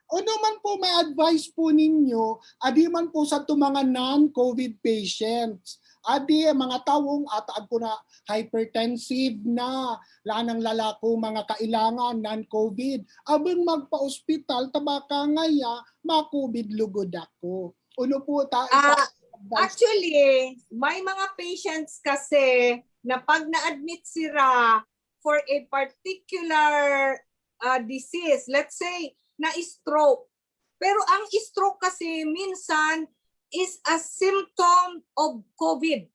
ano man po may advice po ninyo, adi man po sa to mga non-COVID patients, adi mga taong ataag ko na hypertensive na, lanang lalako mga kailangan non-COVID, abang magpa-ospital, tabaka ngaya, ma-COVID lugod ako. Ano po ta, Ah, advice? Actually, may mga patients kasi na pag na-admit sila for a particular uh, disease, let's say, na-stroke. Pero ang stroke kasi minsan is a symptom of COVID.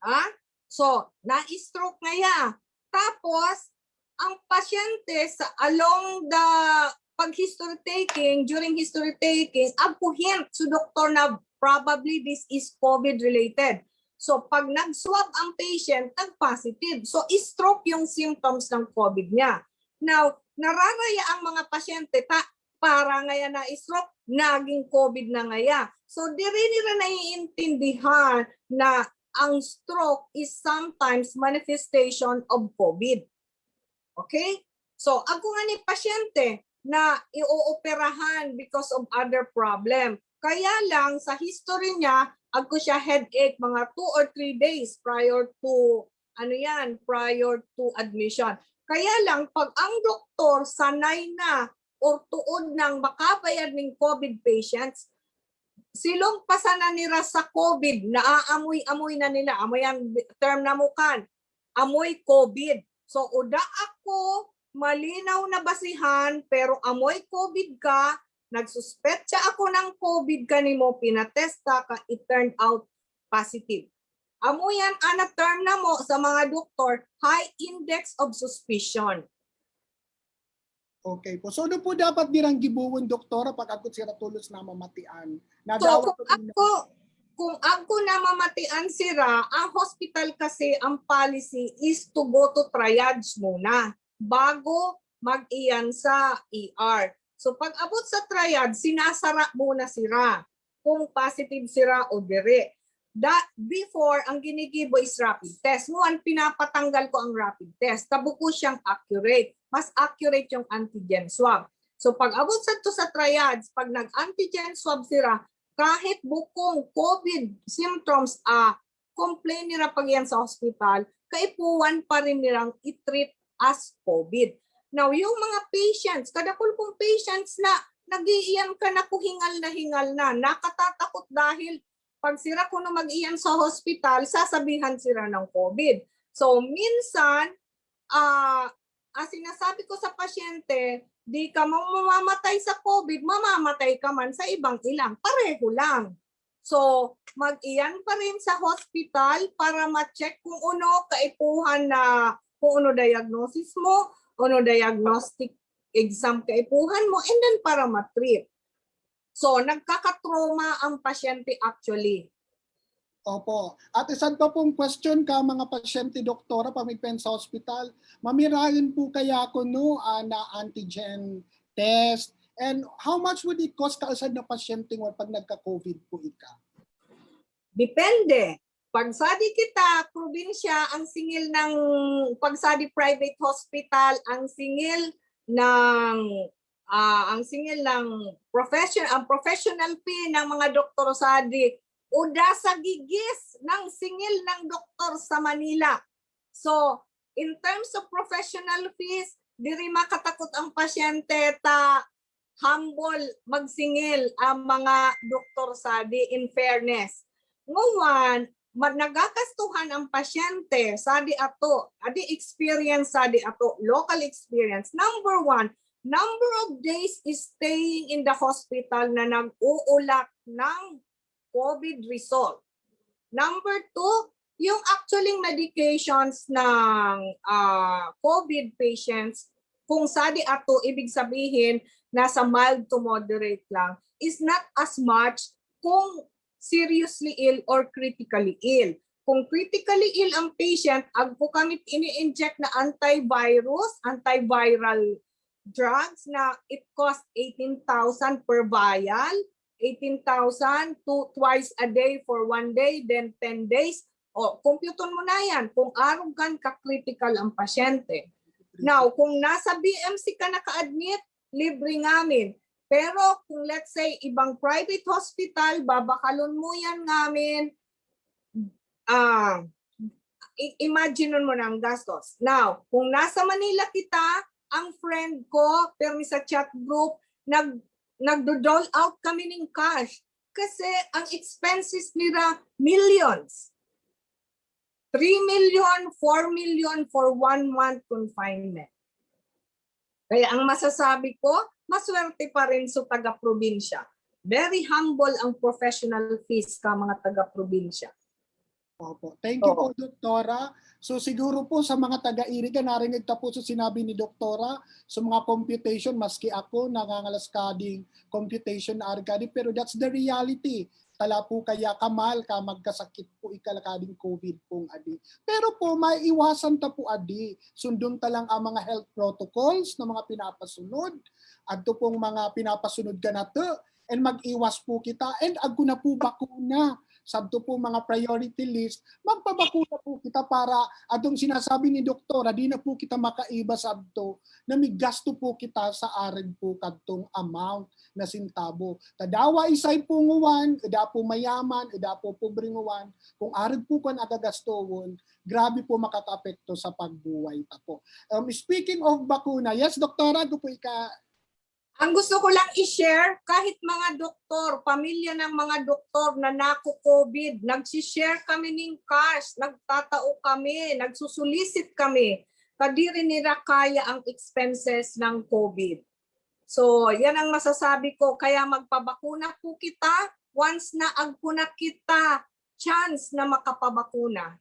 Ha? So, na-stroke ngaya. Tapos, ang pasyente sa along the pag history taking, during history taking, agku hint sa doktor na probably this is COVID related. So, pag nag-swab ang patient, nag-positive. So, stroke yung symptoms ng COVID niya. Now, nararaya ang mga pasyente, ta, para ngaya na-stroke, naging COVID na ngaya. So, diri nila naiintindihan na ang stroke is sometimes manifestation of COVID. Okay? So, agku ngani pasyente na iooperahan because of other problem. Kaya lang sa history niya, agku siya headache mga two or three days prior to, ano yan, prior to admission. Kaya lang, pag ang doktor sanay na or tuod ng makabayad ng COVID patients, silong pasana nila sa COVID, naaamoy-amoy na nila. Amoy ang term na mukan, amoy COVID. So, uda ako, malinaw na basihan, pero amoy COVID ka, nagsuspetsa ako ng COVID kanimo, pinatesta ka, it turned out positive. Amo yan, ana term na mo sa mga doktor, high index of suspicion. Okay po. So, ano po dapat nilang gibuwon, Doktora, pag agku sira tulos namamatian? Na So, daw kung agku, kung agku namamatian sira, ang hospital kasi, ang policy is to go to triage muna bago mag-iyan sa E R. So, pag abot sa triage, sinasara muna sira kung positive sira o diri. That before, ang ginigibo is rapid test. Ngunyan, pinapatanggal ko ang rapid test. Tabuko siyang accurate. Mas accurate yung antigen swab. So, pag abot sa to sa triage, pag nag-antigen swab sira, kahit bukong COVID symptoms, ah, complain nira pag iyan sa hospital, kaipuhan pa rin nilang i-treat as COVID. Now, yung mga patients, kadakul kong patients na nag-iiyan ka na ko hingal na hingal na, nakatatakot dahil pag sira kuno mag-iyan sa hospital, sasabihan sira ng COVID. So, minsan, ah, ang sinasabi ko sa pasyente, di ka mang mamamatay sa COVID, mamamatay ka man sa ibang ilang. Pareho lang. So, mag-iyan pa rin sa hospital para ma-check kung ano kaipuhan na, kung ano diagnosis mo, ano diagnostic exam kaipuhan mo, and then para ma-treat. So, nagkakatrauma ang pasyente actually. Opo. At isa pa pong question ka mga pasyente, Doktora, pamigpen sa hospital, mamirain po kaya ako no, ah, na antigen test? And how much would it cost ka isa na pasyente mo pag nagka-COVID po ika? Depende. Pag sa di kita probinsya, ang singil ng, pag sa di private hospital, ang singil ng, ah, ang singil ng profession, ang professional fee ng mga doktor sa di, uda sa gigis ng singil ng doktor sa Manila. So, in terms of professional fees, diri makatakot ang pasyente ta humble magsingil ang mga doktor sa di, in fairness. Nguan, ma-, nagagastuhan ang pasyente sa di ato, adi experience sa di ato, local experience. Number one, number of days is staying in the hospital na nag-uulak ng COVID result. Number two, yung actually medications ng, ah, COVID patients, kung sa di ato, ibig sabihin, nasa mild to moderate lang, is not as much kung seriously ill or critically ill. Kung critically ill ang patient, agpo kami ini-inject na antivirus, antiviral drugs na it cost eighteen thousand per vial, eighteen thousand to twice a day for one day, then ten days. O, compute mo na yan kung arog kan ka-critical ang pasyente. Now, kung nasa B M C ka naka-admit, libre ngamin. Pero kung let's say, ibang private hospital, babakalon mo yan ngamin, ah, i-, imagine mo na ang gastos. Now, kung nasa Manila kita, ang friend ko, permi sa chat group, nag, nagdo-dole out kami ng cash. Kasi ang expenses nila, millions. Three million, four million for one month confinement. Kaya ang masasabi ko, maswerte pa rin sa taga-probinsya. Very humble ang professional fees ka mga taga-probinsya. Opo. Thank you po, Doktora. So siguro po sa mga taga-Iriga, narinig ta po sa sinabi ni Doktora, sa mga computation, maski ako, nangangalas ka ding computation na arga di, pero that's the reality. Tala po kaya kamal ka magkasakit po ika la ka ding COVID pong adi. Pero po, maiwasan ta po adi. Sundon ta lang ang mga health protocols na mga pinapasunod. Adto pong mga pinapasunod ka na to. And mag-iwas po kita. And agko na po bakuna. Sabto po mga priority list, magpabakuna po kita para atong sinasabi ni Doktora, di na po kita makaiba sabto na may gasto po kita sa areg po kadtong amount na sintabo. Tadawa isay po nguan, eda po mayaman, eda po pobre nguan, kung areg po kan agagaston, grabe po makakaapekto sa pagbuhay ta po. Um, speaking of bakuna, yes, Doktora, agko po ika- Ang gusto ko lang i-share, kahit mga doktor, pamilya ng mga doktor na nako-COVID, nagsishare kami ng cash, nagtatao kami, nagsusulisit kami, kadiri nila kaya ang expenses ng COVID. So, yan ang masasabi ko. Kaya magpabakuna po kita once na agko na kita chance na makapabakuna.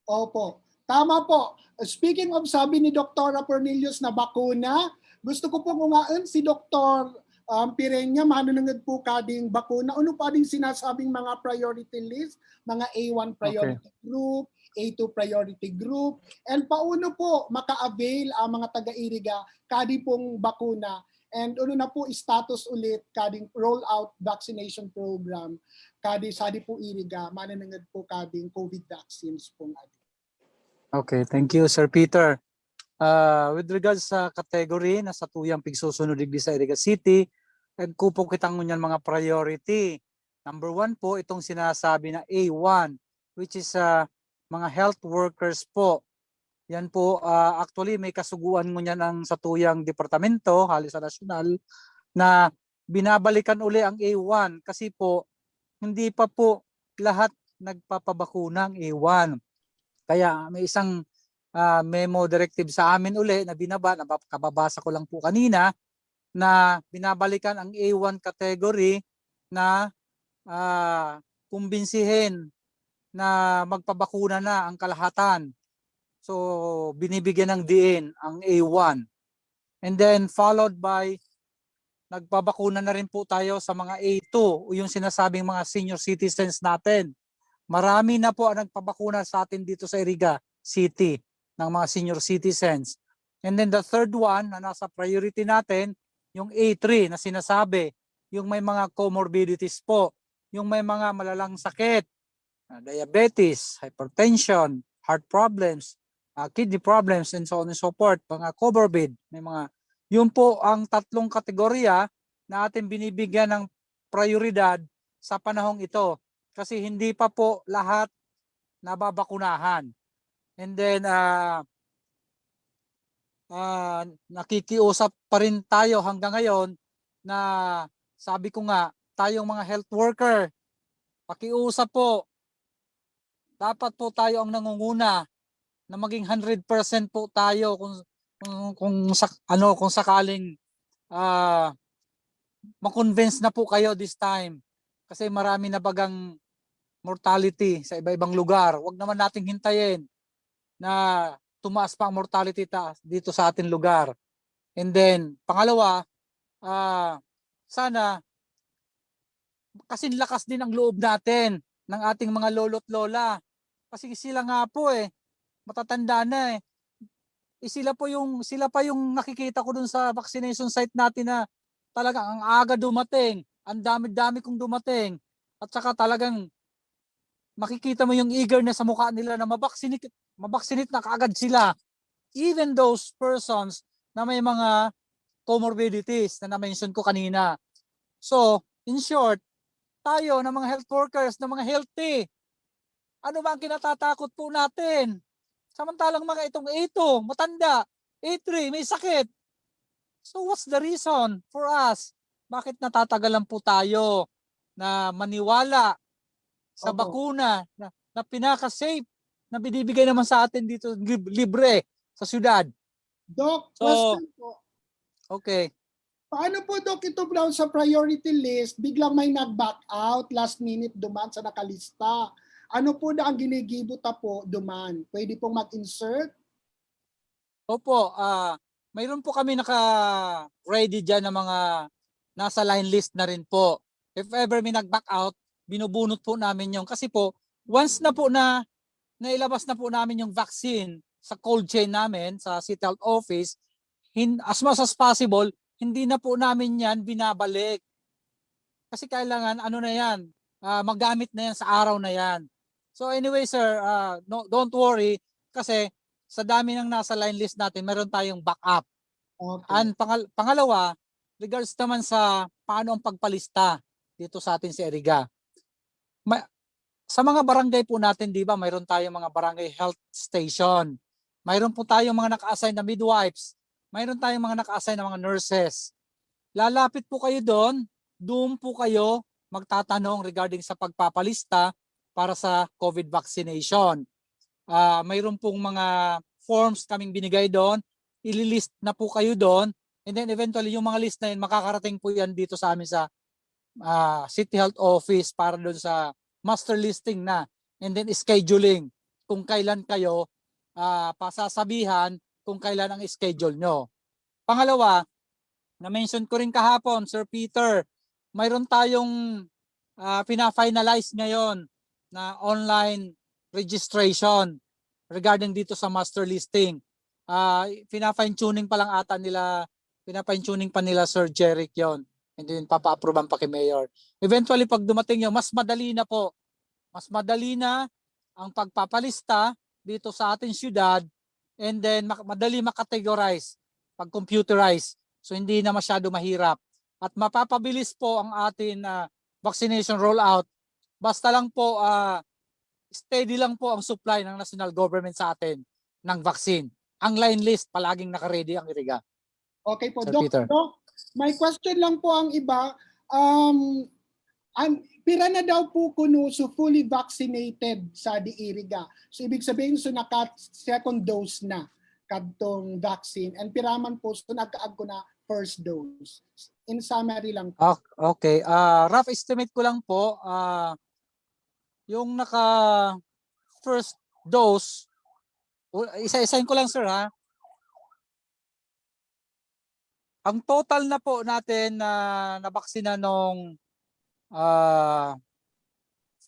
Opo. Tama po. Speaking of, sabi ni Doktora Cornelius na bakuna, gusto ko pong ungaun si Doktor um, Pirenya, manunungod po ka ding bakuna. Ano pa ding sinasabing mga priority list, mga A one priority group, A two priority group, and paano po maka-avail ang mga taga-Iriga kadi pong bakuna? And ano na po status ulit kading rollout vaccination program kadi sa di po Iriga, manunungod po kading COVID vaccines pong adi. Okay, thank you, Sir Peter. Uh, with regards sa category na sa tuyang pigsusunod digdi sa Iriga City, agko po kitang ngunyan mga priority. Number one po, itong sinasabi na A one, which is uh, mga health workers po. Yan po, uh, actually may kasuguan ngunyan ang sa tuyang departamento, halos sa nasyonal, na binabalikan uli ang A one kasi po, hindi pa po lahat nagpapabakuna ang A one. Kaya may isang ah, memo directive sa amin uli na binaba, na kababasa ko lang po kanina, na binabalikan ang A one category na, ah, kumbinsihin na magpabakuna na ang kalahatan. So, binibigyan ng diin ang A one. And then followed by, nagpabakuna na rin po tayo sa mga A two, o yung sinasabing mga senior citizens natin. Marami na po ang nagpabakuna sa atin dito sa Iriga City ng mga senior citizens. And then the third one na nasa priority natin, yung A three na sinasabi, yung may mga comorbidities po, yung may mga malalang sakit, ah, diabetes, hypertension, heart problems, ah, kidney problems, and so on and so forth, mga comorbid, may mga, yun po ang tatlong kategorya na ating binibigyan ng prioridad sa panahong ito kasi hindi pa po lahat nababakunahan. And then, ah, ah, nakikiusap pa rin tayo hanggang ngayon na sabi ko nga, tayong mga health worker, pakiusap po. Dapat po tayo ang nangunguna na maging hundred percent po tayo kung, kung, kung sak-, ano, kung sakaling, ah, ma-convince na po kayo this time. Kasi marami na bagang mortality sa iba-ibang lugar. Huwag naman nating hintayin na tumaas pa ang mortality ta-, dito sa ating lugar. And then, pangalawa, ah, sana kasing lakas din ang loob natin ng ating mga lolo't lola. Kasi sila nga po eh, matatanda na eh. Eh, sila po yung, sila pa yung nakikita ko dun sa vaccination site natin na talagang ang aga dumating, ang dami-dami kong dumating. At saka talagang makikita mo yung eagerness sa mukha nila na ma-vaccinate, ma-vaccinate na kaagad sila. Even those persons na may mga comorbidities na na-mention ko kanina. So, in short, tayo na mga health workers, na mga healthy, ano ba ang kinatatakot po natin? Samantalang mga itong A two, matanda, A three, may sakit. So what's the reason for us? Bakit natatagalan po tayo na maniwala sa Opo. bakuna na, na pinaka-safe na binibigay naman sa atin dito lib-, libre sa syudad? Doc, So, question po. Okay. Paano po, Doc, ito daw sa priority list, biglang may nag-back out, last minute duman sa nakalista? Ano po na ang ginigibo ta po duman? Pwede pong mag-insert? Opo, ah, mayroon po kami naka-ready dyan ng mga nasa line list na rin po. If ever may nag-back out, binubunot po namin yung, kasi po, once na po na nailabas na po namin yung vaccine sa cold chain namin, sa City Health Office, hin-, as much as possible, hindi na po namin yan binabalik. Kasi kailangan, ano na yan, ah, magamit na yan sa araw na yan. So anyway, sir, ah, no, don't worry, kasi sa dami ng nasa line list natin, meron tayong backup. Okay. And pangal-, pangalawa, regards naman sa paano ang pagpalista dito sa atin sa Iriga. Ma-, sa mga barangay po natin, di ba, mayroon tayong mga barangay health station. Mayroon po tayong mga naka-assign na midwives. Mayroon tayong mga naka-assign na mga nurses. Lalapit po kayo doon, doon po kayo magtatanong regarding sa pagpapalista para sa COVID vaccination. Ah, mayroon pong mga forms kaming binigay doon, ililist na po kayo doon, and then eventually yung mga list na yun, makakarating po yan dito sa amin sa, ah, City Health Office para doon sa master listing na, and then scheduling kung kailan kayo, ah, pasasabihan kung kailan ang schedule nyo. Pangalawa, na-mention ko rin kahapon, Sir Peter, mayroon tayong, ah, pina-finalize ngayon na online registration regarding dito sa master listing. Ah, pina-fine tuning pa lang ata nila, pina-fine tuning pa nila Sir Jeric yon. And then papa-approvean pa kay Mayor. Eventually, pag dumating yun, mas madali na po. Mas madali na ang pagpapalista dito sa ating syudad, and then mak-, madali makategorize pag computerize. So hindi na masyado mahirap. At mapapabilis po ang ating, ah, vaccination rollout. Basta lang po, ah, steady lang po ang supply ng national government sa atin ng vaccine. Ang line list, palaging naka-ready ang Iriga. Okay po. Sir Doc, Peter. Doc, may question lang po ang iba. Um, an-, Pira na daw po kuno so fully vaccinated sa di iriga. So ibig sabihin, so naka second dose na kadtong vaccine. And pira man po so nakaag ko na first dose. In summary lang po. Ah, okay. Ah, rough estimate ko lang po, ah, yung naka first dose, u- isa-isahin ko lang, sir, ha. Ang total na po natin na nabaksina nung ah,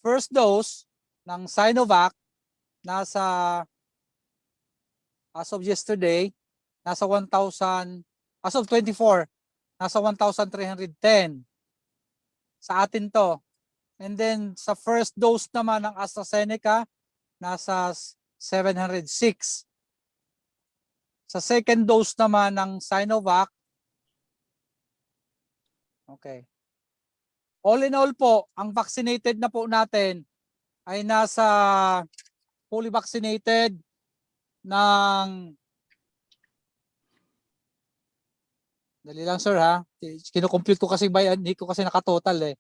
first dose ng Sinovac nasa, as of yesterday, nasa one thousand, as of twenty-four, nasa one thousand three hundred ten. Sa atin to. And then sa first dose naman ng AstraZeneca, nasa seven hundred six. Sa second dose naman ng Sinovac, okay. All in all po, ang vaccinated na po natin ay nasa fully vaccinated ng, dali lang, sir, ha? Kinocompute ko kasi by, hindi ko kasi nakatotal eh.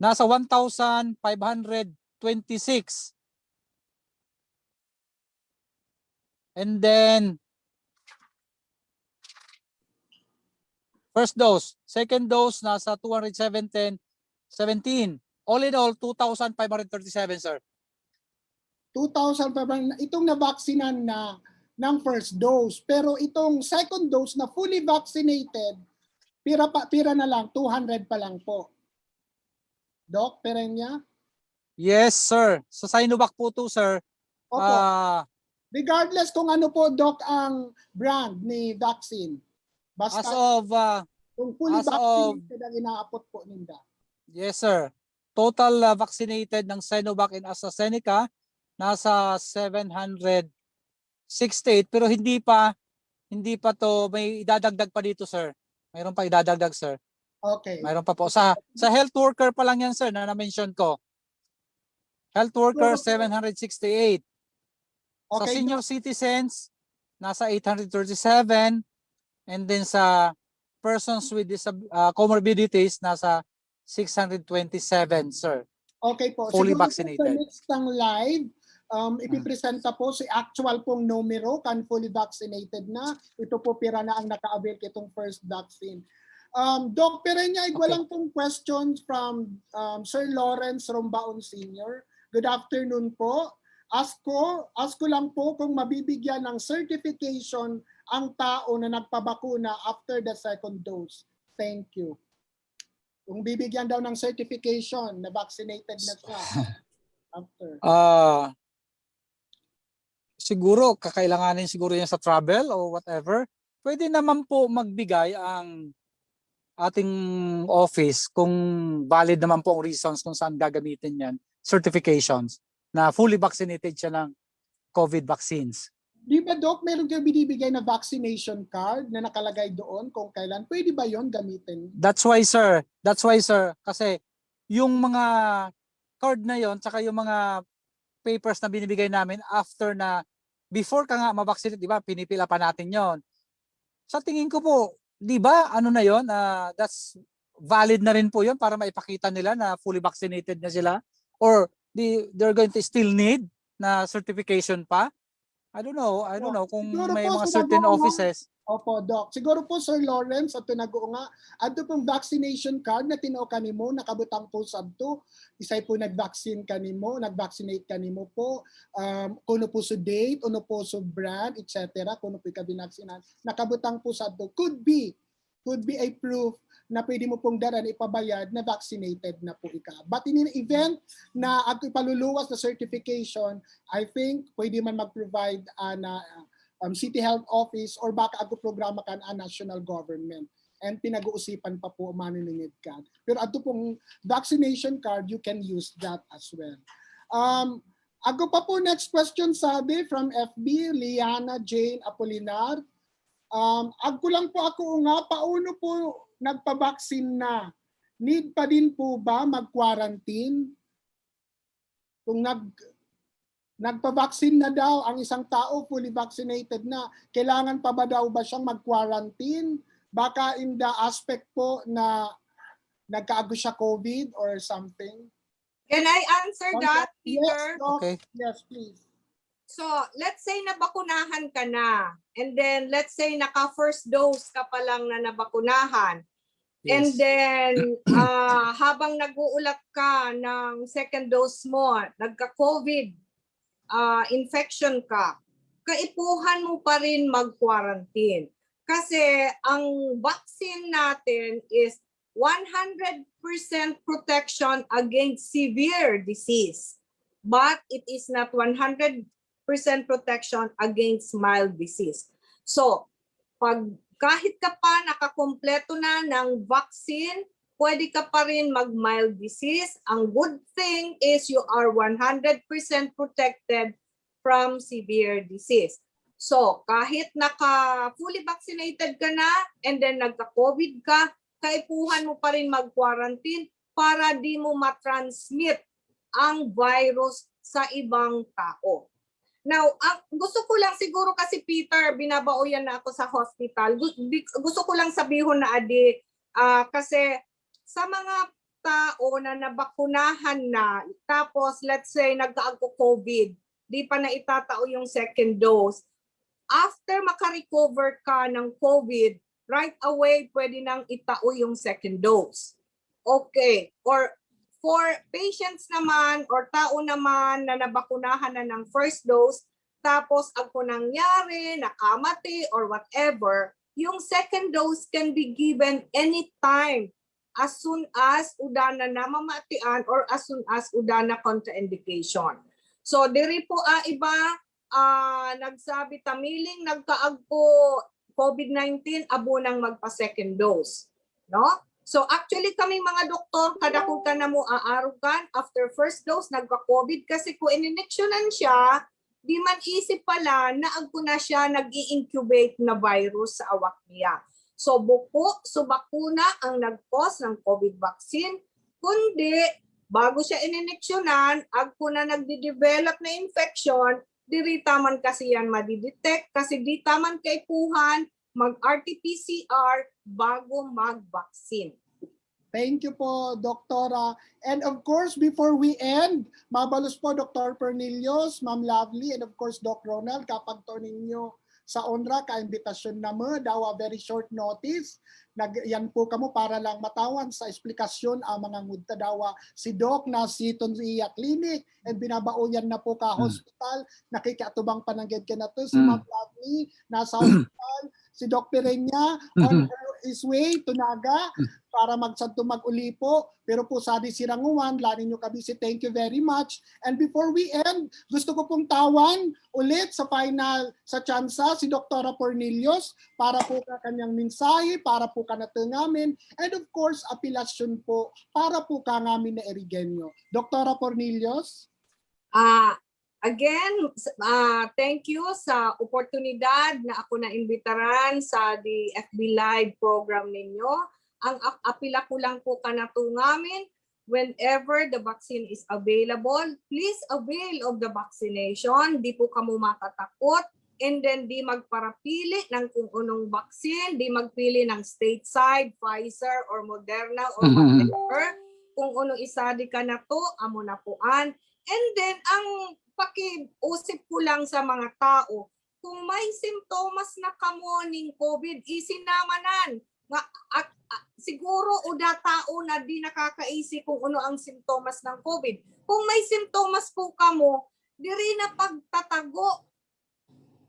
Nasa one thousand five hundred twenty-six. And then, first dose, second dose, nasa two hundred seventeen, seventeen. All in all, two thousand five hundred thirty-seven, sir. Two thousand five hundred, itong nabaksinan na ng first dose. Pero itong second dose na fully vaccinated, pira, pa, pira na lang, two hundred pa lang po. Doc Pereña? Yes, sir. Sa Sinovac po to, sir. Opo. Ah, Regardless kung ano po, Doc, ang brand ni vaccine. Basta as of, ah, kung fully as of- vaccinated ang inaapot po ninda. Yes, sir. Total, ah, vaccinated ng Sinovac and AstraZeneca, nasa seven hundred sixty-eight, pero hindi pa, hindi pa to, may idadagdag pa dito, sir. Mayroon pa idadagdag, sir. Okay. Mayroon pa po. Sa, sa health worker pa lang yan, sir, na na-mention ko. Health worker, So, seven hundred sixty-eight. Sa Okay, senior citizens, nasa eight hundred thirty-seven. And then sa persons with disab- ah, comorbidities, nasa six hundred twenty-seven, sir. Okay po. Fully Siguro po vaccinated. Sa next ng live, um, Mm. ipipresenta po si actual pong numero kan fully vaccinated na. Ito po pira na ang naka-avail kitong first vaccine. Um, Doc Pereña, igwa Okay. lang pong questions from um, Sir Lawrence Rombaon Senior. Good afternoon po. Ask ko, ask ko lang po kung mabibigyan ng certification ang tao na nagpabakuna after the second dose. Thank you. Kung bibigyan daw ng certification na vaccinated na siya after. Ah, siguro, kakailanganin siguro yan sa travel o whatever. Pwede naman po magbigay ang ating office kung valid naman po ang reasons kung saan gagamitin yan, certifications na fully vaccinated siya ng COVID vaccines. Di ba, Doc, meron kayo binibigay na vaccination card na nakalagay doon kung kailan? Pwede ba yon gamitin? That's why, sir. That's why, sir. Kasi yung mga card na yon, tsaka yung mga papers na binibigay namin after na, before ka nga ma-vaccinate, di ba, pinipila pa natin yon. Sa tingin ko po, di ba, ano na yon, ah, that's valid na rin po yon para maipakita nila na fully vaccinated na sila, or di, they're going to still need na certification pa. I don't know, I don't know kung Siguro may po, mga sinabi certain ko nga, offices. Opo, Doc. Siguro po, Sir Lawrence, at tinago nga, adto pong vaccination card na tinao kanimo, nakabutang po sabto, isay po nag-vaccine kanimo, nag-vaccinate kanimo po, um, kuno po so date, uno po so brand, et cetera, kuno po ika binaksinan, nakabutang po sabto. Could be, could be a proof na pwede mo pong dara na ipabayad na vaccinated na po ika. But in an event na ako ipaluluwas na certification, I think pwede man mag-provide ah, na um, City Health Office or baka ako programa kan ang national government. And pinag-uusipan pa po maniningid ka. Pero adto pong vaccination card, you can use that as well. Um, ako pa po next question, sabi from F B, Liana Jane Apolinar. Um, agko lang po ako nga, paano po nagpabaksin na? Need pa din po ba mag-quarantine? Kung nag, nagpabaksin na daw ang isang tao, fully vaccinated na, kailangan pa ba daw ba siyang mag-quarantine? Baka in the aspect po na nagkaako siya COVID or something? Can I answer Okay. that, Yes, Peter? Doc. Okay. Yes, please. So, let's say nabakunahan ka na. And then, let's say naka first dose ka pa lang na nabakunahan. And Yes. then, ah, habang nag-uulat ka ng second dose mo, nagka-COVID ah, infection ka, kaipuhan mo pa rin mag-quarantine. Kasi ang vaccine natin is one hundred percent protection against severe disease. But it is not one hundred percent protection against mild disease. So, pag kahit ka pa nakakompleto na ng vaccine, pwede ka pa rin mag-mild disease. Ang good thing is you are one hundred percent protected from severe disease. So, kahit naka fully vaccinated ka na and then nagka-COVID ka, kaipuhan mo pa rin mag-quarantine para di mo ma-transmit ang virus sa ibang tao. Now, ang gusto ko lang siguro kasi, Peter, binabaoyan na ako sa hospital. Gu- di- gusto ko lang sabihon na adi, ah, kasi sa mga tao na nabakunahan na, tapos let's say nagkaako COVID, di pa na itatao yung second dose. After makarecover ka ng COVID, right away pwede nang itao yung second dose. Okay. Or for patients naman or tao naman na nabakunahan na ng first dose, tapos agko nangyari, nakamati or whatever, yung second dose can be given anytime as soon as uda na namamatian or as soon as uda na contraindication. So, diri po a iba, ah, nagsabi tamiling nagkaagko COVID nineteen, abo nang magpa-second dose. No? So, actually, kaming mga doktor, kadakol ka na mo aarugan, after first dose, nagka-COVID kasi kung inineksyonan siya, di man isip pala na agko na siya nag-i-incubate na virus sa awak niya. So, buko, so bakuna ang nag-cause ng COVID vaccine, kundi bago siya inineksyonan, agko na nagdi-develop na infection, di rin taman kasi yan madidetect kasi di taman kaipuhan mag-R T P C R bago mag-vaccine. Thank you po, Doktora. And of course, before we end, mabalos po, Doktor Pernillos, Ma'am Lovely, and of course, Doc Ronald, kapagto ninyo sa onra, kaimbitasyon na mo, dawa very short notice. Nag, yan po kamo para lang matawan sa eksplikasyon ang mga ngudta dawa si Doc na si Tonzia Clinic, and binabaoyan na po ka hospital, nakikiatubang panangged ka na to, si Ma'am Lovely, nasa hospital, si Doc Pereña, on her his way to Naga, para magsanto mag-uli po. Pero po sa di sirang uwan, lani nyo kabisi, thank you very much. And before we end, gusto ko pong tawan ulit sa final, sa tsansa, si Doktora Pornelius, para po ka kanyang mensahe, para po ka nato ngamin, and of course, apilasyon po, para po ka ngamin na Irigenyo. Doktora Pornelius? Ah, again, s- ah, thank you sa oportunidad na ako na imbitaran sa the F B Live program ninyo. Ang ap- apila ko lang po kanato ngamin, whenever the vaccine is available, please avail of the vaccination. Di po kamo matatakot. And then di magparapili ng kung unong vaccine, di magpili ng stateside, Pfizer or Moderna or whatever. Kung unong isa di kanato, amo na po an. And then, ang pakiusip ko lang sa mga tao, kung may simptomas na kamo ning COVID, isinamanan. Nga, at, at, siguro uda tao na di nakakaisi kung ano ang simptomas ng COVID. Kung may simptomas po kamo, diri na pagtatago.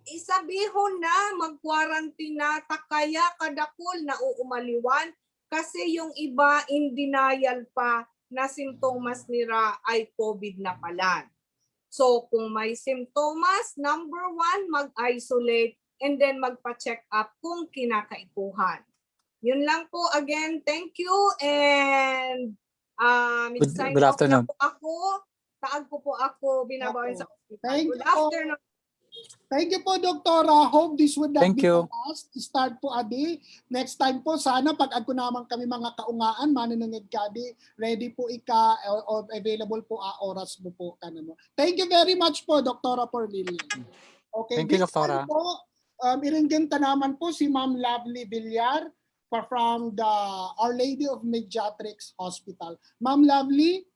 Isabihon na mag-quarantine na, takaya kadakol na uumaliwan kasi yung iba in denial pa na simptomas nira ay COVID na pala. So kung may simptomas, number one, mag-isolate and then magpa-check up kung kinakaipuhan. Yun lang po. Again, thank you and um, Good- sign good off na afternoon. Po ako. Taag ko po ako, binabawi sa hospital. Thank Good you po. Afternoon. Thank you po, Doktora. Hope this would not Thank be you. The last. Start po adi. Next time po, sana pag agko naman kami mga kaungaan, mananangad ka di, ready po ika, o, o available po a oras mo po kanamo. Thank you very much po, Doktora Pornelius. Okay, Thank you, this time Doktora. Po, um, iringgin ta naman po si Ma'am Lovely Villar. for, from the Our Lady of Mediatrix Hospital. Ma'am Lovely?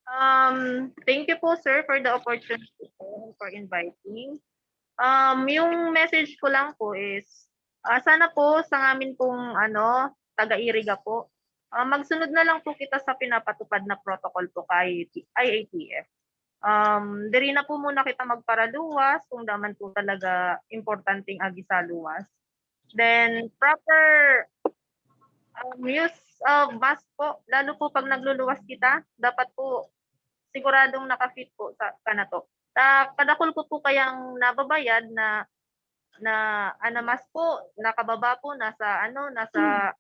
Um, thank you po, sir, for the opportunity po and for inviting. Um, yung message ko lang po is, ah, sana po sa ngamin pong, ano, taga-Iriga po, ah, magsunod na lang po kita sa pinapatupad na protocol po kay I A T F. Um, diri na po muna kita magparaluwas kung daman po talaga importanteng agisaluwas. Then, proper, um, use of mask po, lalo po pag nagluluwas kita, dapat po siguradong naka-fit po sa kanato. Ta, kadakol ko po kayang nababayad na, na, ana mask po, nakababa po, nasa, ano, nasa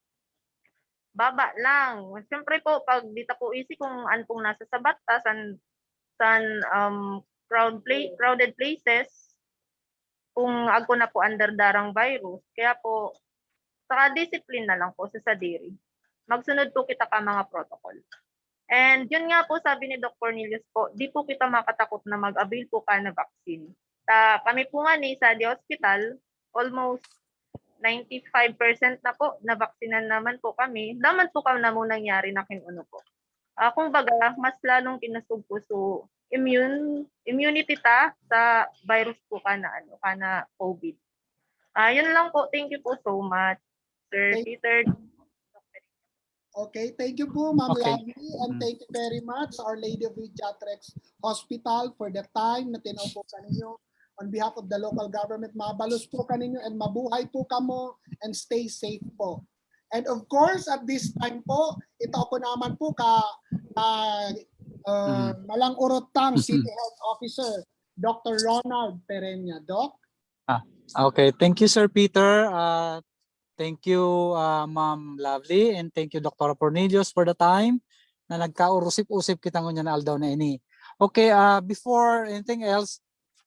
baba lang. Siyempre po, pag di ta po isi kung ano pong nasa sabat ta, san, san, um, crowd pla-, crowded places, kung agko na po under darang virus. Kaya po, saka discipline na lang po sa sadiri. Magsunod po kita ka mga protocol. And yun nga po, sabi ni Doc Cornelius po, di po kita makatakot na mag-avail po ka na vaccine. Ta, kami po nga ni sa di hospital, almost ninety-five percent na po, na-vaccine-an naman po kami. Daman po ka na mo nangyari na kin-, ano po. Ah, kumbaga, mas lalong kinusog po so immune, immunity ta sa virus po ka na, ano, ka na COVID. Ah, yun lang po. Thank you po so much, Sir Thank- Peter. Okay, thank you po, Ma'am Okay. Lovely, and thank you very much, Our Lady of Mediatrix Hospital, for the time na tinao po kaninyo on behalf of the local government. Mabalos po kaninyo and mabuhay po kamo and stay safe po. And of course, at this time po, ito po naman po ka, ka uh, Mm. Malang Urutang Mhm. City Health Officer, Doctor Ronald Pereña. Doc? Okay, thank you, Sir Peter. Uh, thank you, uh, Ma'am Lovely, and thank you, Doctor Cornelius, for the time na nagkaurusip-usip kita ngunyan na aldaw na ini. Okay, uh, before anything else,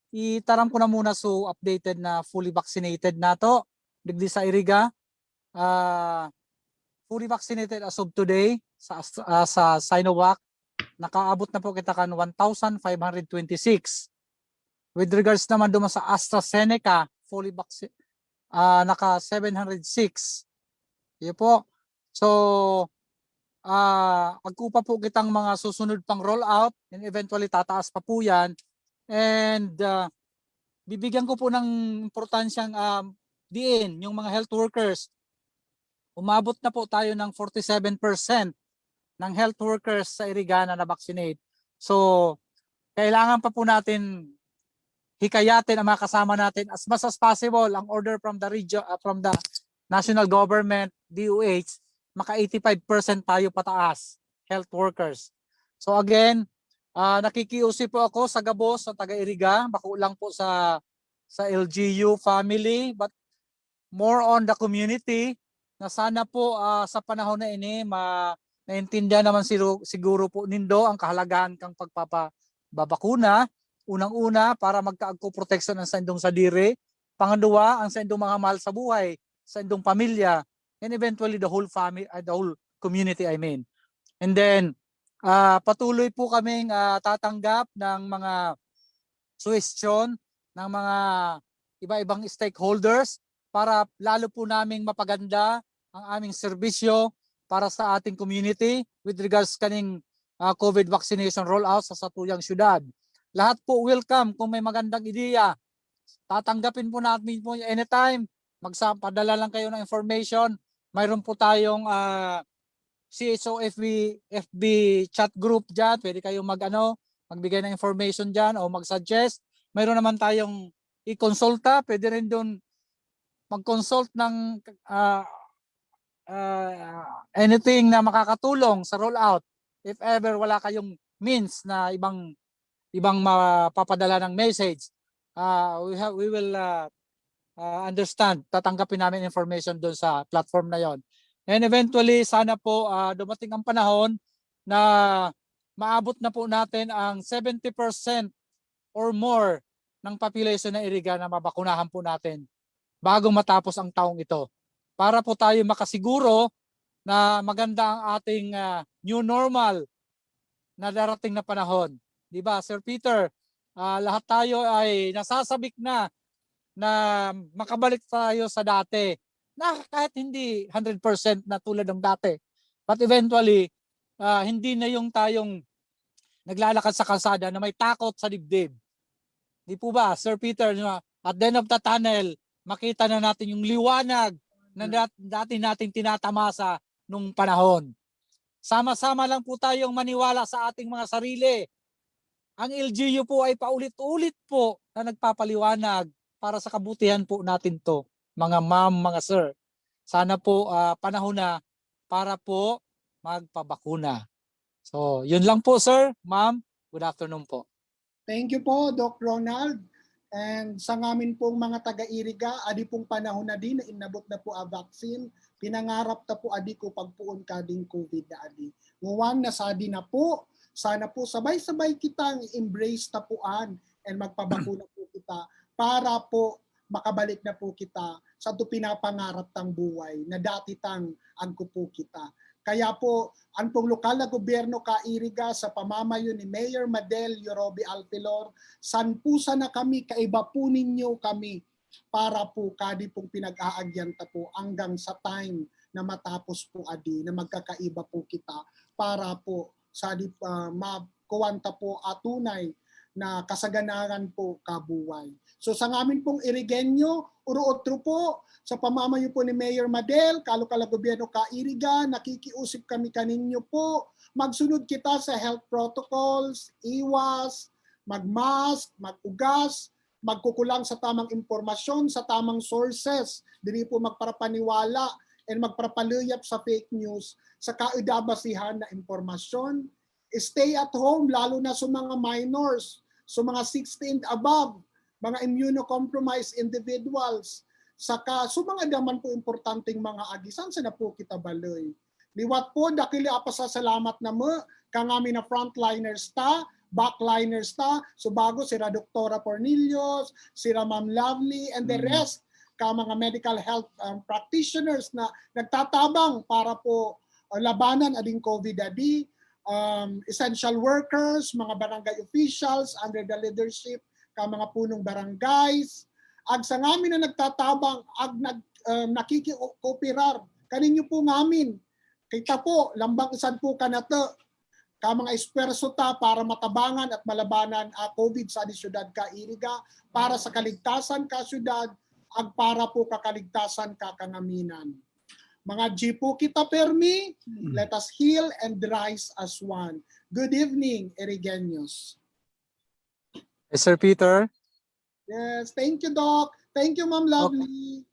itaram ko na muna so updated na fully vaccinated na to, digdi sa Iriga. Uh, fully vaccinated as of today sa, Ast-, uh, sa Sinovac, nakaabot na po kita kan one thousand five hundred twenty-six. With regards naman doon sa AstraZeneca, fully vaccinated, ah, naka seven hundred six. Yun po. So, ah, agkupa po kitang mga susunod pang rollout and eventually tataas pa po yan. And ah, bibigyan ko po ng importansyang um, diin yung mga health workers. Umabot na po tayo ng forty-seven percent ng health workers sa Iriga na na-vaccinate. So, kailangan pa po natin hikayatin ang mga kasama natin as much as possible. Ang order from the region, ah, from the national government, D O H, maka eighty-five percent tayo pataas, health workers. So again, ah, nakikiusi po ako sa gabos sa taga-Iriga, bako lang po sa, sa L G U family, but more on the community, na sana po, ah, sa panahon na ini, ma-, naintindihan naman siru-, siguro po nindo ang kahalagahan kang pagpapababakuna, unang-una, para magkaagko protection ang saindong sadiri, pangadwa, ang saindong mga mahal sa buhay, saindong pamilya, and eventually the whole family, ah, the whole community, I mean. And then, ah, patuloy po kaming, ah, tatanggap ng mga suwestyon ng mga iba-ibang stakeholders para lalo po naming mapaganda ang aming serbisyo para sa ating community with regards kaning, ah, COVID vaccination rollout sa satuyang syudad. Lahat po welcome kung may magandang ideya. Tatanggapin po namin po anytime. Magsa-, padala lang kayo ng information. Mayroon po tayong, ah, C H O F B, F B chat group diyan. Pwede kayong mag-, ano, magbigay ng information diyan o mag-suggest. Mayroon naman tayong i-consulta. Pwede rin doon mag-consult ng, ah, ah, anything na makakatulong sa rollout. If ever wala kayong means na ibang, ibang mapapadala ng message, ah, we have, we will, ah, ah, understand, tatanggapin namin information doon sa platform na yon. And eventually, sana po, ah, dumating ang panahon na maabot na po natin ang seventy percent or more ng population ng Iriga na mabakunahan po natin bago matapos ang taong ito. Para po tayo makasiguro na maganda ang ating, ah, new normal na darating na panahon. Di ba, Sir Peter? Ah, lahat tayo ay nasasabik na na makabalik tayo sa dati. na kahit hindi hundred percent na tulad ng dati. But eventually, ah, hindi na yung tayong naglalakad sa kalsada na may takot sa dibdib. Di po ba, Sir Peter, di ba? At the end of the tunnel, makita na natin yung liwanag na dat- dati nating tinatamasa nung panahon. Sama-sama lang po tayong maniwala sa ating mga sarili. Ang L G U po ay paulit-ulit po na nagpapaliwanag para sa kabutihan po natin to, mga ma'am, mga sir. Sana po, ah, panahon na para po magpabakuna. So, yun lang po, sir, ma'am. Good afternoon po. Thank you po, Doc Ronald. And sa ngamin pong mga taga-Iriga, adi pong panahon na din na inabot na po a vaccine. Pinangarap ta po adi ko pagpuon kading COVID na adi. Nguwan na sadi na po, sana po sabay-sabay kitang embrace ta po an and magpabakuna po kita para po makabalik na po kita sa to pinapangarap tang buhay na dati tang agko po kita. Kaya po, an pong lokal na gobyerno ka Iriga sa pamamayo ni Mayor Madel Yorobi Alpilor, san po sana kami, kaiba po ninyo kami para po kadi pong pinag-aagyan ta po hanggang sa time na matapos po adi na magkakaiba po kita para po sa di uh, makuwan ta po a tunay na kasaganahan po kabuhay. So sa ngamin pong Irigenyo, uru otro po, sa pamamayo po ni Mayor Madel, kalo kala gobyerno ka Iriga, nakikiusip kami kaninyo po, magsunod kita sa health protocols, iwas, mag-mask, mag-ugas, magkukulang sa tamang impormasyon, sa tamang sources, dili po magparapaniwala and magparapaluyap sa fake news, sa kaedabasihan na impormasyon, stay at home, lalo na sa mga minors, sa mga sixteen above, mga immunocompromised individuals, saka sa mga daman po importanteng mga agisan, sana po kita baloy. Liwat po, dakili a pasasalamat name, kang amin na frontliners ta, backliners ta, so bago sira Doktora Cornelius, sira Ma'am Lovely, and the rest, ka mga medical health um, practitioners na nagtatabang para po uh, labanan ading COVID adi, um, essential workers, mga barangay officials under the leadership ka mga punong barangays, ag sa ngamin na nagtatabang, ag nag, um, nakikikooperar kaninyo po ngamin. Kita po, lambang isan po kanata, ka mga espuwerso ta para matabangan at malabanan a COVID sa di syudad ka Iriga para sa kaligtasan ka syudad, ag para po kakaligtasan ka kangaminan. Mga G po kita permi, let us heal and rise as one. Good evening, Irigeños. Hey, Sir Peter. Yes, thank you, Doc. Thank you, Ma'am Lovely.